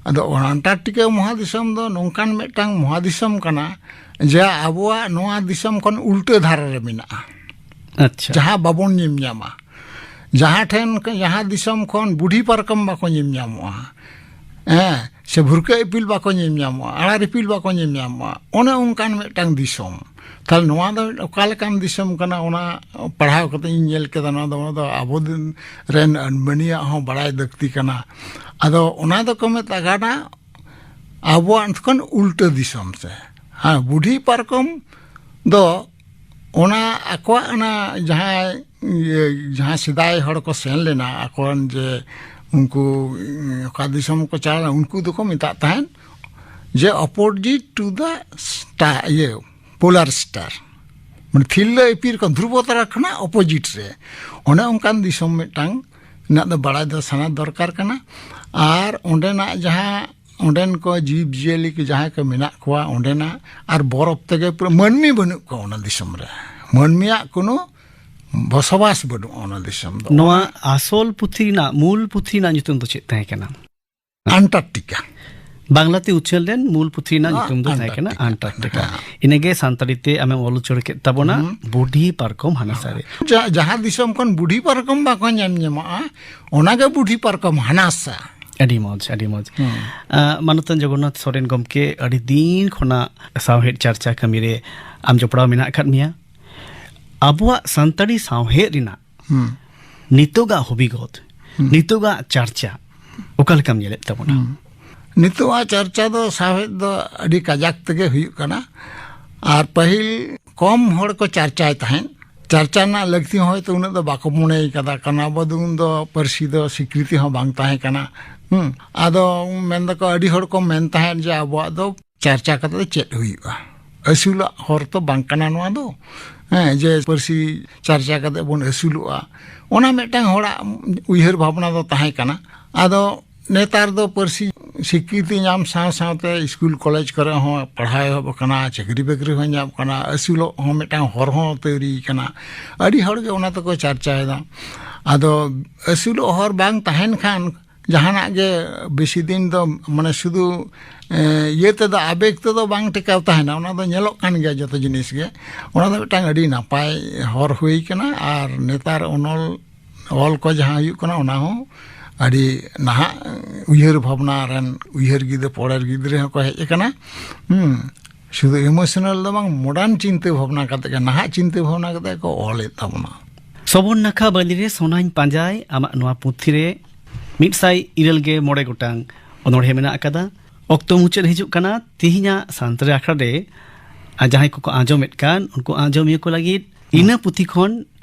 ᱟᱫᱚ ᱚᱱᱟ ᱟᱱᱴᱟᱨᱠᱴᱤᱠᱟ ᱢᱚᱦᱟᱫᱤᱥᱚᱢ ᱫᱚ ᱱᱚᱝᱠᱟᱱ ᱢᱤᱫᱴᱟᱝ ᱢᱚᱦᱟᱫᱤᱥᱚᱢ ᱠᱟᱱᱟ, ᱡᱟᱦᱟᱸ ᱟᱵᱚᱣᱟᱜ ᱱᱚᱣᱟ ᱫᱤᱥᱚᱢ ᱠᱷᱚᱱ ᱩᱞᱴᱟᱹ ᱫᱷᱟᱨᱮ ᱨᱮ ᱢᱮᱱᱟᱜᱼᱟ, ᱟᱪᱪᱷᱟ᱾ ᱡᱟᱦᱟᱸ ᱵᱟᱵᱚᱱ ᱧᱮᱞ ᱧᱟᱢᱟ, ᱡᱟᱦᱟᱸ ᱴᱷᱮᱱ, ᱡᱟᱦᱟᱸ ᱫᱤᱥᱚᱢ ᱠᱷᱚᱱ ᱵᱩᱰᱷᱤ ᱯᱟᱨᱠᱚᱢ ᱵᱟᱠᱚ ᱧᱮᱞ ᱧᱟᱢᱚᱜᱼᱟ, ᱦᱮᱸ, ᱥᱮ ᱵᱷᱩᱨᱠᱟᱹ ᱤᱯᱤᱞ ᱵᱟᱠᱚ ᱧᱮᱞ ᱧᱟᱢᱚᱜᱼᱟ, ᱟᱲᱟᱨ ᱤᱯᱤᱞ ᱵᱟᱠᱚ ᱧᱮᱞ ᱧᱟᱢᱚᱜᱼᱟ, ᱚᱱᱮ ᱚᱱᱠᱟᱱ ᱢᱤᱫᱴᱟᱝ ᱫᱤᱥᱚᱢ᱾ ᱛᱟᱦᱞᱮ ᱱᱚᱣᱟ ᱫᱚ ᱚᱠᱟ ᱞᱮᱠᱟᱱ ᱫᱤᱥᱚᱢ ᱠᱟᱱᱟ, ᱚᱱᱟ ᱯᱟᱲᱦᱟᱣ ᱠᱟᱛᱮ ᱤᱧ ᱧᱮᱞ ᱠᱮᱫᱟ, ᱱᱚᱣᱟ ᱫᱚ, ᱚᱱᱟ ᱫᱚ ᱟᱵᱚ ᱫᱤᱱ ᱨᱮᱱ ᱢᱟᱹᱱᱤᱭᱟᱜ ᱦᱚᱸ ᱵᱟᱲᱟᱭ ᱞᱟᱹᱠᱛᱤ ᱠᱟᱱᱟ᱾ ᱟᱫᱚ ᱚᱱᱟ ᱫᱚᱠᱚ ᱢᱮᱛᱟᱜ ᱠᱟᱱᱟ ᱟᱵᱚᱣᱟᱜ ᱠᱷᱚᱱ ᱩᱞᱴᱟᱹ ᱫᱤᱥᱚᱢ ᱥᱮ᱾ ᱦᱮᱸ, ᱵᱩᱰᱷᱤ ᱯᱟᱨᱠᱚᱢ ᱫᱚ ᱚᱱᱟ ᱟᱠᱚᱣᱟᱜ ᱚᱱᱟ ᱡᱟᱦᱟᱸ ᱤᱭᱟᱹ, ᱡᱟᱦᱟᱸ ᱥᱮᱫᱟᱭ ᱦᱚᱲ ᱠᱚ ᱥᱮᱱ ᱞᱮᱱᱟ, ᱟᱠᱚᱨᱮᱱ ᱡᱮ ᱩᱱᱠᱩ, ᱩᱸ, ᱚᱠᱟ ᱫᱤᱥᱚᱢ ᱠᱚ ᱪᱟᱞᱟᱣ ᱞᱮᱱᱟ, ᱩᱱᱠᱩ ᱫᱚᱠᱚ ᱢᱮᱛᱟᱜ ᱛᱟᱦᱮᱸᱫ ᱡᱮ opposite to the star, ᱤᱭᱟᱹ, polar star, ᱢᱟᱱᱮ ᱛᱷᱤᱨᱞᱟᱹ ᱤᱯᱤᱞ ᱠᱷᱚᱱ ᱫᱷᱨᱩᱵᱚ ᱛᱟᱨᱟ ᱠᱷᱚᱱᱟᱜ opposite ᱨᱮ᱾ ᱚᱱᱮ ᱚᱱᱠᱟᱱ ᱫᱤᱥᱚᱢ ᱢᱤᱫᱴᱟᱝ ᱨᱮᱱᱟᱜ ᱫᱚ ᱵᱟᱲᱟᱭ ᱫᱚ ᱥᱮᱬᱟ ᱫᱚᱨᱠᱟᱨ ᱠᱟᱱᱟ᱾ ᱟᱨ ᱚᱸᱰᱮᱱᱟᱜ ᱡᱟᱦᱟᱸ, ᱚᱸᱰᱮᱱ ᱠᱚ ᱡᱤᱵᱽ ᱡᱤᱭᱟᱹᱞᱤ ᱠᱚ ᱡᱟᱦᱟᱸᱭ ᱠᱚ ᱢᱮᱱᱟᱜ ᱠᱚᱣᱟ ᱚᱸᱰᱮᱱᱟᱜ, ᱟᱨ ᱵᱚᱨᱚᱯ ᱛᱮᱜᱮ ᱯᱩᱨᱟᱹ ᱢᱟᱹᱱᱢᱤ ᱵᱟᱹᱱᱩᱜ ᱠᱚᱣᱟ ᱚᱱᱟ ᱫᱤᱥᱚᱢ ᱨᱮ᱾ ᱢᱟᱹᱱᱢᱤᱭᱟᱜ ᱠᱳᱱᱳ ᱵᱚᱥᱚᱵᱟᱥ ᱵᱟᱹᱱᱩᱜᱼᱟ ᱚᱱᱟ ᱫᱤᱥᱚᱢ ᱫᱚ᱾ ᱱᱚᱣᱟ ᱟᱥᱚᱞ ᱯᱩᱛᱷᱤ ᱨᱮᱱᱟᱜ, ᱢᱩᱞ ᱯᱩᱛᱷᱤ ᱨᱮᱱᱟᱜ ᱧᱩᱛᱩᱢ ᱫᱚ ᱪᱮᱫ ᱛᱟᱦᱮᱸ ᱠᱟᱱᱟ? ᱟᱱᱴᱟᱨᱠᱴᱤᱠᱟ᱾ ᱵᱟᱝᱞᱟᱛᱮ ᱩᱪᱷᱟᱹᱱ ᱞᱮᱱ ᱢᱩᱞ ᱯᱩᱛᱷᱤ ᱨᱮᱱᱟᱜ ᱧᱩᱛᱩᱢ ᱫᱚ ᱛᱟᱦᱮᱸ ᱠᱟᱱᱟ ᱟᱱᱴᱟᱨᱠᱴᱤᱠᱟ᱾ ᱟᱱᱴᱟᱨᱠᱴᱤᱠᱟ᱾ ᱤᱱᱟᱹᱜᱮ ᱥᱟᱱᱛᱟᱲᱤ ᱛᱮ ᱟᱢᱮᱢ ᱚᱞ ᱩᱪᱟᱹᱲ ᱠᱮᱫ ᱛᱟᱵᱚᱱᱟ, ᱦᱩᱸ᱾ ᱵᱩᱰᱷᱤ ᱯᱟᱨᱠᱚᱢ ᱦᱟᱱᱟᱥᱟ ᱨᱮ᱾ ᱡᱟ-, ᱡᱟᱦᱟᱸ ᱫᱤᱥᱚᱢ ᱠᱷᱚᱱ ᱵᱩᱰᱷᱤ ᱯᱟᱨᱠᱚᱢ ᱵᱟᱠᱚ ᱧᱮᱞ ᱧᱟᱢᱚᱜᱼᱟ, ᱚᱱᱟᱜᱮ ᱵᱩᱰᱷᱤ ᱯᱟᱨᱠᱚᱢ ᱦᱟᱱᱟᱥᱟ᱾ ᱟᱹᱰᱤ ᱢᱚᱡᱽ, ᱟᱹᱰᱤ ᱢᱚᱡᱽ᱾ ᱦᱩᱸ᱾ ᱟᱸ, ᱢᱟᱱᱚᱛᱟᱱ ᱡᱚᱜᱚᱱᱱᱟᱛᱷ ᱥᱚᱨᱮᱱ ᱜᱚᱢᱠᱮ, ᱟᱹᱰᱤ ᱫᱤᱱ ᱠᱷᱚᱱᱟᱜ ᱥᱟᱶᱦᱮᱫ ᱪᱟᱨᱪᱟ ᱠᱟᱹᱢᱤ ᱨᱮ ᱟᱢ ᱡᱚᱯᱲᱟᱣ ᱢᱮᱱᱟᱜ ᱟᱠᱟᱫ ᱢᱮᱭᱟ᱾ ᱟᱵᱚᱣᱟᱜ ᱥᱟᱱᱛᱟᱲᱤ ᱥᱟᱶᱦᱮᱫ ᱨᱮᱱᱟᱜ ᱦᱩᱸ᱾ ᱱᱤᱛᱚᱜᱟᱜ ᱦᱚᱵᱤᱜᱚᱛ, ᱦᱩᱸ᱾ ᱱᱤᱛᱚᱜᱟᱜ ᱪᱟᱨᱪᱟ ᱚᱠᱟ ᱞᱮᱠᱟᱢ ᱧᱮᱞᱮᱫ ᱛᱟᱵᱚᱱᱟ? ᱦᱩᱸ᱾ ᱱᱤᱛᱚᱜᱟᱜ ᱪᱟᱨᱪᱟ ᱫᱚ ᱥᱟᱶᱦᱮᱫ ᱫᱚ ᱟᱹᱰᱤ ᱠᱟᱡᱟᱠ ᱛᱮᱜᱮ ᱦᱩᱭᱩᱜ ᱠᱟᱱᱟ᱾ ᱟᱨ ᱯᱟᱹᱦᱤᱞ ᱠᱚᱢ ᱦᱚᱲ ᱠᱚ ᱪᱟᱨᱪᱟᱭ ᱛᱟᱦᱮᱸᱫ᱾ ᱪᱟᱨᱪᱟ ᱨᱮᱱᱟᱜ ᱞᱟᱹᱠᱛᱤ ᱦᱚᱸ ᱦᱚᱭᱛᱳ ᱩᱱᱟᱹᱜ ᱫᱚ ᱵᱟᱠᱚ ᱢᱚᱱᱮᱭ ᱠᱟᱫᱟ, ᱠᱟᱨᱚᱱ ᱟᱵᱚ ᱫᱚ ᱩᱱ ᱫᱚ ᱯᱟᱹᱨᱥᱤ ᱫᱚ ᱥᱤᱠᱨᱤᱛᱤ ᱦᱚᱸ ᱵᱟᱝ ᱛᱟᱦᱮᱸ ᱠᱟᱱᱟ᱾ ᱦᱩᱸ᱾ ᱟᱫᱚ ᱢᱮᱱ ᱫᱟᱠᱚ, ᱟᱹᱰᱤ ᱦᱚᱲ ᱠᱚ ᱢᱮᱱ ᱛᱟᱦᱮᱸᱫ ᱡᱮ ᱟᱵᱚᱣᱟᱜ ᱫᱚ ᱪᱟᱨᱪᱟ ᱠᱟᱛᱮ ᱫᱚ ᱪᱮᱫ ᱦᱩᱭᱩᱜᱼᱟ? ᱟᱹᱥᱩᱞᱟᱜ ᱦᱚᱨ ᱛᱚ ᱵᱟᱝ ᱠᱟᱱᱟ ᱱᱚᱣᱟ ᱫᱚ᱾ ᱦᱮᱸ, ᱡᱮ ᱯᱟᱹᱨᱥᱤ ᱪᱟᱨᱪᱟ ᱠᱟᱛᱮ ᱵᱚᱱ ᱟᱹᱥᱩᱞᱚᱜᱼᱟ, ᱚᱱᱟ ᱢᱤᱫᱴᱟᱝ ᱦᱚᱲᱟᱜ ᱩᱭᱦᱟᱹᱨ ᱵᱷᱟᱵᱽᱱᱟ ᱫᱚ ᱛᱟᱦᱮᱸ ᱠᱟᱱᱟ᱾ ᱟᱫᱚ ᱱᱮᱛᱟᱨ ᱫᱚ ᱯᱟᱹᱨᱥᱤ ᱥᱤᱠᱨᱤᱛᱤ ᱧᱟᱢ ᱥᱟᱶ ᱥᱟᱶᱛᱮ ᱥᱠᱩᱞ ᱠᱚᱞᱮᱡᱽ ᱠᱚᱨᱮ ᱦᱚᱸ ᱯᱟᱲᱦᱟᱣ ᱮᱦᱚᱵ ᱟᱠᱟᱱᱟ, ᱪᱟᱹᱠᱨᱤ ᱵᱟᱹᱠᱨᱤ ᱦᱚᱸ ᱧᱟᱢᱚᱜ ᱠᱟᱱᱟ, ᱟᱹᱥᱩᱞᱚᱜ ᱦᱚᱸ ᱢᱤᱫᱴᱟᱝ ᱦᱚᱨ ᱦᱚᱸ ᱛᱳᱭᱨᱤ ᱟᱠᱟᱱᱟ᱾ ᱟᱹᱰᱤ ᱦᱚᱲ ᱜᱮ ᱚᱱᱟ ᱛᱮᱠᱚ ᱪᱟᱨᱪᱟᱭᱮᱫᱟ᱾ ᱟᱫᱚ ᱟᱹᱥᱩᱞᱚᱜ ᱦᱚᱨ ᱵᱟᱝ ᱛᱟᱦᱮᱱ ᱠᱷᱟᱱ ᱡᱟᱦᱟᱱᱟᱜ ᱜᱮ ᱵᱮᱥᱤ ᱫᱤᱱ ᱫᱚ, ᱢᱟᱱᱮ, ᱥᱩᱫᱷᱩ, ᱮ, ᱤᱭᱟᱹ ᱛᱮᱫᱚ, ᱟᱵᱮᱜᱽ ᱛᱮᱫᱚ ᱵᱟᱝ ᱴᱮᱠᱟᱣ ᱛᱟᱦᱮᱱᱟ᱾ ᱚᱱᱟ ᱫᱚ ᱧᱮᱞᱚᱜ ᱠᱟᱱ ᱜᱮᱭᱟ ᱡᱚᱛᱚ ᱡᱤᱱᱤᱥ ᱜᱮ᱾ ᱚᱱᱟ ᱫᱚ ᱢᱤᱫᱴᱟᱝ ᱟᱹᱰᱤ ᱱᱟᱯᱟᱭ ᱦᱚᱨ ᱦᱩᱭ ᱠᱟᱱᱟ᱾ ᱟᱨ ᱱᱮᱛᱟᱨ ᱚᱱᱚᱞ ᱚᱞ ᱠᱚ ᱡᱟᱦᱟᱸ ᱦᱩᱭᱩᱜ ᱠᱟᱱᱟ, ᱚᱱᱟ ᱦᱚᱸ ᱟᱹᱰᱤ ᱱᱟᱦᱟᱜ ᱩᱭᱦᱟᱹᱨ ᱵᱷᱟᱵᱽᱱᱟ ᱨᱮᱱ ᱩᱭᱦᱟᱹᱨ ᱜᱤᱫᱽᱨᱟᱹ, ᱯᱚᱨᱮᱨ ᱜᱤᱫᱽᱨᱟᱹ ᱦᱚᱸᱠᱚ ᱦᱮᱡ ᱟᱠᱟᱱᱟ᱾ ᱦᱩᱸ, ᱥᱩᱫᱷᱩ ᱤᱢᱳᱥᱚᱱᱟᱞ ᱫᱚ ᱵᱟᱝ, ᱢᱚᱰᱟᱨᱱ ᱪᱤᱱᱛᱟᱹ ᱵᱷᱟᱵᱽᱱᱟ ᱠᱟᱛᱮ ᱜᱮ, ᱱᱟᱦᱟᱜ ᱪᱤᱱᱛᱟᱹ ᱵᱷᱟᱵᱽᱱᱟ ᱠᱟᱛᱮ ᱠᱚ ᱚᱞᱮᱫ ᱛᱟᱵᱚᱱᱟ᱾ ᱥᱚᱵᱚᱨ ᱱᱟᱠᱷᱟ ᱵᱟᱹᱞᱤ ᱨᱮ ᱥᱚᱱᱟᱧ ᱯᱟᱸᱡᱟᱭ, ᱟᱢᱟᱜ ᱱᱚᱣᱟ ᱯᱩᱛᱷᱤ ᱨᱮ ᱢᱤᱫ ᱥᱟᱭ ᱤᱨᱟᱹᱞ ᱜᱮ ᱢᱚᱬᱮ ᱜᱚᱴᱟᱝ ᱚᱱᱚᱬᱦᱮ ᱢᱮᱱᱟᱜ ᱟᱠᱟᱫᱟ᱾ ᱚᱠᱛᱚ ᱢᱩᱪᱟᱹᱫ ᱦᱤᱡᱩᱜ ᱠᱟᱱᱟ᱾ ᱛᱤᱦᱤᱧᱟᱜ ᱥᱟᱱᱛᱟᱲᱤ ᱟᱠᱷᱲᱟ ᱨᱮ ᱟᱨ ᱡᱟᱦᱟᱸᱭ ᱠᱚᱠᱚ ᱟᱸᱡᱚᱢᱮᱫ ᱠᱟᱱ, ᱩᱱᱠᱩ ᱟᱸᱡᱚᱢᱤᱭᱟᱹ ᱠᱚ ᱞᱟᱹᱜᱤᱫ ᱤᱱᱟᱹ ᱯᱩᱛᱷᱤ ᱠᱷᱚᱱ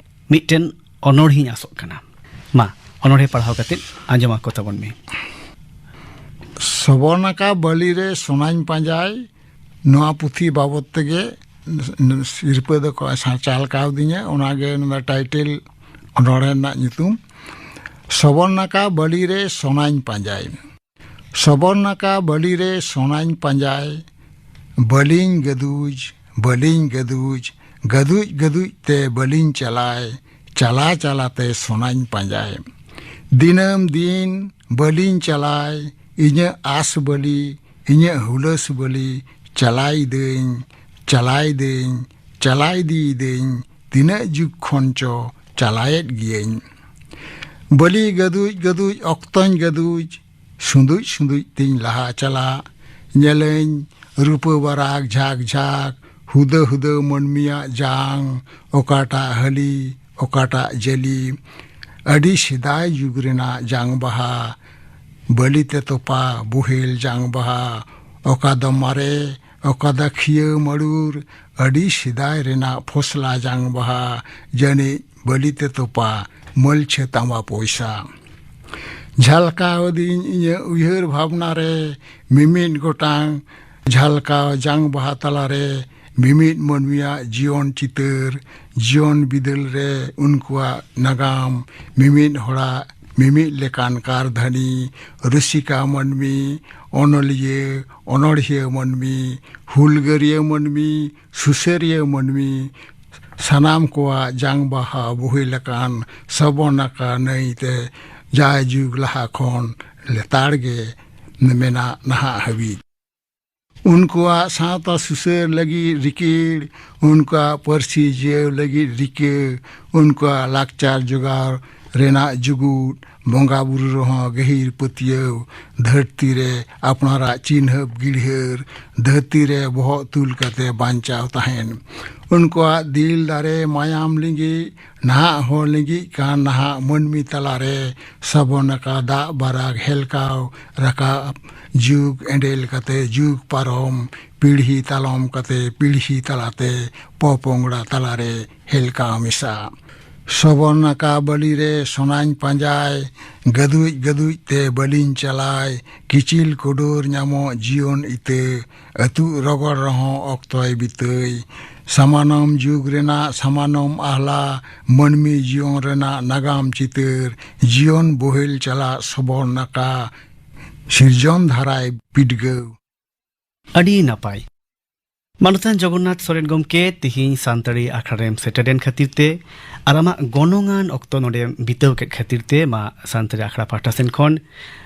ᱢᱤᱫᱴᱮᱱ ᱚᱱᱚᱬᱦᱮᱧ ᱟᱥᱚᱜ ᱠᱟᱱᱟ᱾ ᱢᱟ, ᱚᱱᱚᱬᱦᱮ ᱯᱟᱲᱦᱟᱣ ᱠᱟᱛᱮ ᱟᱸᱡᱚᱢ ᱟᱠᱚ ᱛᱟᱵᱚᱱ ᱢᱮ᱾ ᱥᱚᱵᱚᱨᱱᱟᱠᱟ ᱵᱟᱹᱞᱤ ᱨᱮ ᱥᱚᱱᱟᱧ ᱯᱟᱸᱡᱟᱭ, ᱱᱚᱣᱟ ᱯᱩᱛᱷᱤ ᱵᱟᱵᱚᱫ ᱛᱮᱜᱮ ᱥᱤᱨᱯᱟᱹ ᱫᱚᱠᱚ ᱥᱟᱪᱟᱞ ᱠᱟᱣᱫᱤᱧᱟ᱾ ᱚᱱᱟᱜᱮ ᱱᱚᱣᱟ ᱴᱟᱭᱴᱮᱞ ᱚᱱᱚᱬᱦᱮ ᱨᱮᱱᱟᱜ ᱧᱩᱛᱩᱢ, ᱥᱚᱵᱚᱨᱱᱟᱠᱟ ᱵᱟᱹᱞᱤ ᱨᱮ ᱥᱚᱱᱟᱧ ᱯᱟᱸᱡᱟᱭ᱾ ᱥᱚᱵᱚᱨᱱᱟᱠᱟ ᱵᱟᱹᱞᱤ ᱨᱮ ᱥᱚᱱᱟᱧ ᱯᱟᱸᱡᱟᱭ, ᱵᱟᱹᱞᱤᱧ ᱜᱟᱹᱫᱩᱡ, ᱵᱟᱹᱞᱤᱧ ᱜᱟᱹᱫᱩᱡ, ᱜᱟᱹᱫᱩᱡ ᱜᱟᱹᱫᱩᱡ ᱛᱮ ᱵᱟᱹᱞᱤᱧ ᱪᱟᱞᱟᱭ, ᱪᱟᱞᱟ ᱪᱟᱞᱟᱛᱮ ᱥᱚᱱᱟᱧ ᱯᱟᱸᱡᱟᱭ᱾ ᱫᱤᱱᱟᱹᱢ ᱫᱤᱱ ᱵᱟᱹᱞᱤᱧ ᱪᱟᱞᱟᱭ, ᱤᱧᱟᱹᱜ ᱟᱥ ᱵᱟᱹᱞᱤ, ᱤᱧᱟᱹᱜ ᱦᱩᱞᱟᱹᱥ ᱵᱟᱹᱞᱤ, ᱪᱟᱞᱟᱭ ᱫᱟᱹᱧ, ᱪᱟᱞᱟᱭ ᱫᱟᱹᱧ, ᱪᱟᱞᱟᱭ ᱤᱫᱤᱭᱤᱫᱟᱹᱧ, ᱛᱤᱱᱟᱹᱜ ᱡᱩᱜᱽ ᱠᱷᱚᱱ ᱪᱚ ᱪᱟᱞᱟᱭᱮᱫ ᱜᱤᱭᱟᱹᱧ᱾ ᱵᱟᱹᱞᱤ ᱜᱟᱹᱫᱩᱡ ᱜᱟᱹᱫᱩᱡ ᱚᱠᱛᱚᱧ ᱜᱟᱹᱫᱩᱡ, ᱥᱩᱸᱫᱩᱡ ᱥᱩᱸᱫᱩᱡ ᱛᱤᱧ ᱞᱟᱦᱟ ᱪᱟᱞᱟᱜ᱾ ᱧᱮᱞᱟᱹᱧ ᱨᱩᱯᱟᱹ ᱵᱟᱨᱟᱜᱽ ᱡᱷᱟᱠ ᱡᱷᱟᱠ, ᱦᱩᱫᱟᱹ ᱦᱩᱫᱟᱹ ᱢᱟᱹᱱᱢᱤᱭᱟᱜ ᱡᱟᱝ, ᱚᱠᱟᱴᱟᱜ ᱦᱟᱹᱞᱤ, ᱚᱠᱟᱴᱟᱜ ᱡᱟᱹᱞᱤ᱾ ᱟᱹᱰᱤ ᱥᱮᱫᱟᱭ ᱡᱩᱜᱽ ᱨᱮᱱᱟᱜ ᱡᱟᱝ ᱵᱟᱦᱟ, ᱵᱟᱹᱞᱤ ᱛᱮ ᱛᱚᱯᱟ ᱵᱚᱦᱮᱞ ᱡᱟᱝ ᱵᱟᱦᱟ, ᱚᱠᱟ ᱫᱚ ᱢᱟᱨᱮ, ᱚᱠᱟ ᱫᱚ ᱠᱷᱤᱭᱟᱹ ᱢᱟᱹᱲᱩᱨ, ᱟᱹᱰᱤ ᱥᱮᱫᱟᱭ ᱨᱮᱱᱟᱜ ᱯᱷᱚᱥᱞᱟ ᱡᱟᱝ ᱵᱟᱦᱟ, ᱡᱟᱹᱱᱤᱡ ᱵᱟᱹᱞᱤ ᱛᱮ ᱛᱚᱯᱟ ᱢᱟᱹᱞᱪᱷᱟᱹ ᱛᱟᱢᱵᱟ ᱯᱚᱭᱥᱟ᱾ ᱡᱷᱟᱞᱠᱟᱣ ᱟᱹᱫᱤᱧ ᱤᱧᱟᱹᱜ ᱩᱭᱦᱟᱹᱨ ᱵᱷᱟᱵᱽᱱᱟ ᱨᱮ ᱢᱤᱢᱤᱫ ᱜᱚᱴᱟᱝ ᱡᱷᱟᱞᱠᱟᱣ ᱡᱟᱝ ᱵᱟᱦᱟ ᱛᱟᱞᱟᱨᱮ ᱢᱤᱢᱤᱫ ᱢᱟᱹᱱᱢᱤᱭᱟᱜ ᱡᱤᱭᱚᱱ ᱪᱤᱛᱟᱹᱨ, ᱡᱤᱭᱚᱱ ᱵᱤᱫᱟᱹᱞ ᱨᱮ ᱩᱱᱠᱩᱣᱟᱜ ᱱᱟᱜᱟᱢ, ᱢᱤᱢᱤᱫ ᱦᱚᱲᱟᱜ ᱢᱤᱢᱤᱫ ᱞᱮᱠᱟᱱ ᱠᱟᱨᱫᱷᱟᱹᱱᱤ, ᱨᱩᱥᱤᱠᱟ ᱢᱟᱹᱱᱢᱤ, ᱚᱱᱚᱞᱤᱭᱟᱹ, ᱚᱱᱚᱬᱦᱤᱭᱟᱹ ᱢᱟᱹᱱᱢᱤ, ᱦᱩᱞᱜᱟᱹᱨᱤᱭᱟᱹ ᱢᱟᱹᱱᱢᱤ, ᱥᱩᱥᱟᱹᱨᱤᱭᱟᱹ ᱢᱟᱹᱱᱢᱤ, ᱥᱟᱱᱟᱢ ᱠᱚᱣᱟᱜ ᱡᱟᱝ ᱵᱟᱦᱟ ᱵᱩᱦᱤ ᱞᱮᱠᱟᱱ ᱥᱚᱵᱚᱱᱟᱠᱟ ᱱᱟᱹᱭᱛᱮ ᱡᱟᱭᱡᱩᱜᱽ ᱞᱟᱦᱟ ᱠᱷᱚᱱ ᱞᱮᱛᱟᱲ ᱜᱮ ᱢᱮᱱᱟᱜ ᱱᱟᱦᱟᱜ ᱦᱟᱹᱵᱤᱡ᱾ ᱩᱱᱠᱩᱣᱟᱜ ᱥᱟᱶᱛᱟ ᱥᱩᱥᱟᱹᱨ ᱞᱟᱹᱜᱤᱫ ᱨᱤᱠᱤᱲ, ᱩᱱᱠᱩᱣᱟᱜ ᱯᱟᱹᱨᱥᱤ ᱡᱤᱭᱟᱹᱣ ᱞᱟᱹᱜᱤᱫ ᱨᱤᱠᱟᱹ, ᱩᱱᱠᱩᱣᱟᱜ ᱞᱟᱠᱪᱟᱨ ᱡᱚᱜᱟᱣ ᱨᱮᱱᱟᱜ ᱡᱩᱜᱩᱫ, ᱵᱚᱸᱜᱟ ᱵᱩᱨᱩ ᱨᱮᱦᱚᱸ ᱜᱟᱹᱦᱤᱨ ᱯᱟᱹᱛᱭᱟᱹᱣ, ᱫᱷᱟᱹᱨᱛᱤ ᱨᱮ ᱟᱯᱱᱟᱨᱟᱜ ᱪᱤᱱᱦᱟᱹᱯ ᱜᱤᱲᱦᱟᱹᱨ, ᱫᱷᱟᱹᱨᱛᱤ ᱨᱮ ᱵᱚᱦᱚᱜ ᱛᱩᱞ ᱠᱟᱛᱮ ᱵᱟᱧᱪᱟᱣ ᱛᱟᱦᱮᱱ᱾ ᱩᱱᱠᱩᱣᱟᱜ ᱫᱤᱞ ᱫᱟᱨᱮ ᱢᱟᱭᱟᱢ ᱞᱤᱸᱜᱤ, ᱱᱟᱦᱟᱜ ᱦᱚᱸ ᱞᱤᱸᱜᱤᱜ ᱠᱟᱱ ᱱᱟᱦᱟᱜ ᱢᱟᱹᱱᱢᱤ ᱛᱟᱞᱟᱨᱮ ᱥᱟᱵᱚᱱ ᱟᱠᱟ ᱫᱟᱜ ᱵᱟᱨᱟᱜᱽ ᱦᱮᱞᱠᱟᱣ ᱨᱟᱠᱟᱵ, ᱡᱩᱜᱽ ᱮᱸᱰᱮᱞ ᱠᱟᱛᱮ ᱡᱩᱜᱽ ᱯᱟᱨᱚᱢ, ᱯᱤᱲᱦᱤ ᱛᱟᱞᱚᱢ ᱠᱟᱛᱮ ᱯᱤᱲᱦᱤ ᱛᱟᱞᱟᱛᱮ ᱯᱚᱯᱚᱝᱲᱟ ᱛᱟᱞᱟᱨᱮ ᱦᱮᱞᱠᱟᱣ ᱢᱮᱥᱟ᱾ ᱥᱚᱵᱚᱨᱱᱟᱠᱟ ᱵᱟᱹᱞᱤ ᱨᱮ ᱥᱚᱱᱟᱧ ᱯᱟᱸᱡᱟᱭ, ᱜᱟᱹᱫᱩᱡ ᱜᱟᱹᱫᱩᱡ ᱛᱮ ᱵᱟᱹᱞᱤᱧ ᱪᱟᱞᱟᱭ, ᱠᱤᱪᱤᱞ ᱠᱩᱰᱩᱨ ᱧᱟᱢᱚᱜ ᱡᱤᱭᱚᱱ ᱤᱛᱟᱹ, ᱟᱹᱛᱩᱜ ᱨᱚᱜᱚᱲ ᱨᱮᱦᱚᱸ ᱚᱠᱛᱚᱭ ᱵᱤᱛᱟᱹᱭ᱾ ᱥᱟᱢᱟᱱᱚᱢ ᱡᱩᱜᱽ ᱨᱮᱱᱟᱜ ᱥᱟᱢᱟᱱᱚᱢ ᱟᱦᱞᱟ, ᱢᱟᱹᱱᱢᱤ ᱡᱤᱭᱚᱱ ᱨᱮᱱᱟᱜ ᱱᱟᱜᱟᱢ ᱪᱤᱛᱟᱹᱨ, ᱡᱤᱭᱚᱱ ᱵᱳᱦᱮᱞ ᱪᱟᱞᱟᱜ ᱥᱚᱵᱚᱨᱱᱟᱠᱟ, ᱥᱤᱨᱡᱚᱱ ᱫᱷᱟᱨᱟᱭ ᱯᱤᱰᱜᱟᱹᱣ᱾ ᱟᱹᱰᱤ ᱱᱟᱯᱟᱭ᱾ ᱢᱟᱱᱚᱛᱟᱱ ᱡᱚᱜᱚᱱᱱᱟᱛᱷ ᱥᱚᱨᱮᱱ ᱜᱚᱢᱠᱮ, ᱛᱤᱦᱤᱧ ᱥᱟᱱᱛᱟᱲᱤ ᱟᱠᱷᱲᱟ ᱨᱮᱢ ᱥᱮᱴᱮᱨᱮᱱ ᱠᱷᱟᱹᱛᱤᱨ ᱛᱮ ᱟᱨ ᱟᱢᱟᱜ ᱜᱚᱱᱚᱝᱟᱱ ᱚᱠᱛᱚ ᱱᱚᱰᱮᱢ ᱵᱤᱛᱟᱹᱣ ᱠᱮᱫ ᱠᱷᱟᱹᱛᱤᱨ ᱛᱮ ᱢᱟ ᱥᱟᱱᱛᱟᱲᱤ ᱟᱠᱷᱲᱟ ᱯᱟᱦᱴᱟ ᱥᱮᱱ ᱠᱷᱚᱱ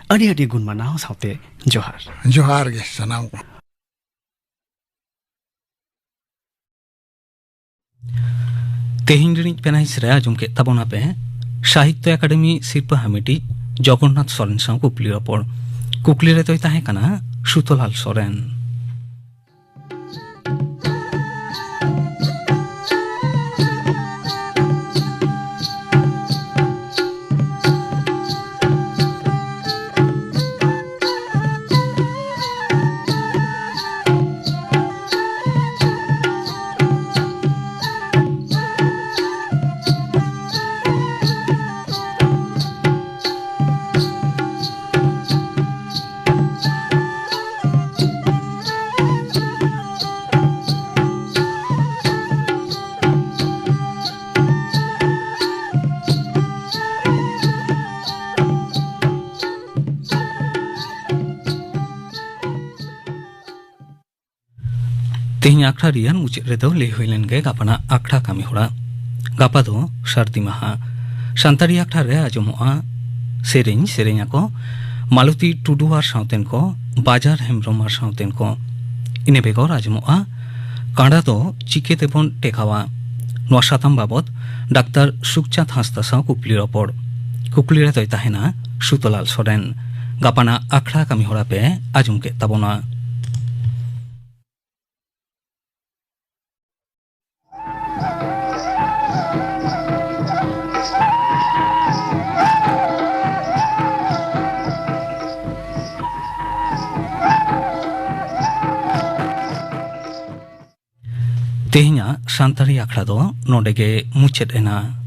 ᱟᱹᱰᱤ ᱟᱹᱰᱤ ᱜᱩᱱ ᱢᱟᱱᱟᱣ ᱥᱟᱶᱛᱮ ᱡᱚᱦᱟᱨ᱾ ᱡᱚᱦᱟᱨ ᱜᱮ ᱥᱟᱱᱟᱢ ᱠᱚ᱾ ᱛᱮᱦᱮᱧ ᱨᱤᱱᱤᱡ ᱯᱮᱱᱟᱦᱤᱥ ᱨᱮ ᱟᱸᱡᱚᱢ ᱠᱮᱫ ᱛᱟᱵᱚᱱᱟᱯᱮ ᱥᱟᱦᱤᱛᱭᱚ ᱮᱠᱟᱰᱮᱢᱤ ᱥᱤᱨᱯᱟᱹ ᱦᱟᱢᱮᱴᱤᱡ ᱡᱚᱜᱚᱱᱱᱟᱛᱷ ᱥᱚᱨᱮᱱ ᱥᱟᱶ ᱠᱩᱠᱞᱤ ᱨᱚᱯᱚᱲ᱾ ᱠᱩᱠᱞᱤ ᱨᱮᱫᱚᱭ ᱛᱟᱦᱮᱸ ᱠᱟᱱᱟ ᱥᱩᱛᱚᱞᱟᱞ ᱥᱚᱨᱮᱱ᱾ ᱛᱮᱦᱮᱧ ᱟᱠᱷᱲᱟ ᱨᱮᱭᱟᱜ ᱢᱩᱪᱟᱹᱫ ᱨᱮᱫᱚ ᱞᱟᱹᱭ ᱦᱩᱭ ᱞᱮᱱ ᱜᱮ ᱜᱟᱯᱟᱱᱟᱜ ᱟᱠᱷᱲᱟ ᱠᱟᱹᱢᱤ ᱦᱚᱨᱟ᱾ ᱜᱟᱯᱟ ᱫᱚ ᱥᱟᱹᱨᱫᱤ ᱢᱟᱦᱟ᱾ ᱥᱟᱱᱛᱟᱲᱤ ᱟᱠᱷᱲᱟ ᱨᱮ ᱟᱸᱡᱚᱢᱚᱜᱼᱟ ᱥᱮᱨᱮᱧ, ᱥᱮᱨᱮᱧ ᱟᱠᱚ ᱢᱟᱞᱚᱛᱤ ᱴᱩᱰᱩ ᱟᱨ ᱥᱟᱶᱛᱮᱱ ᱠᱚ, ᱵᱟᱡᱟᱨ ᱦᱮᱢᱵᱨᱚᱢ ᱟᱨ ᱥᱟᱶᱛᱮᱱ ᱠᱚ᱾ ᱤᱱᱟᱹ ᱵᱮᱜᱚᱨ ᱟᱸᱡᱚᱢᱚᱜᱼᱟ ᱠᱟᱸᱰᱟ ᱫᱚ ᱪᱤᱠᱟᱹ ᱛᱮᱵᱚᱱ ᱴᱮᱠᱟᱣᱟ᱾ ᱱᱚᱣᱟ ᱥᱟᱛᱟᱢ ᱵᱟᱵᱚᱛ ᱰᱟᱠᱛᱟᱨ ᱥᱩᱠᱪᱟᱸᱫᱽ ᱦᱟᱸᱥᱫᱟ ᱥᱟᱶ ᱠᱩᱠᱞᱤ ᱨᱚᱯᱚᱲ᱾ ᱠᱩᱠᱞᱤ ᱨᱮᱫᱚᱭ ᱛᱟᱦᱮᱱᱟ ᱥᱩᱛᱚᱞᱟᱞ ᱥᱚᱨᱮᱱ᱾ ᱜᱟᱯᱟᱱᱟᱜ ᱟᱠᱷᱲᱟ ᱠᱟᱹᱢᱤ ᱦᱚᱨᱟ ᱯᱮ ᱟᱸᱡᱚᱢ ᱠᱮᱫ ᱛᱟᱵᱚᱱᱟ᱾ ᱛᱮᱦᱮᱧᱟᱜ ᱥᱟᱱᱛᱟᱲᱤ ᱟᱠᱷᱲᱟ ᱫᱚ ᱱᱚᱰᱮ ᱜᱮ ᱢᱩᱪᱟᱹᱫ ᱮᱱᱟ᱾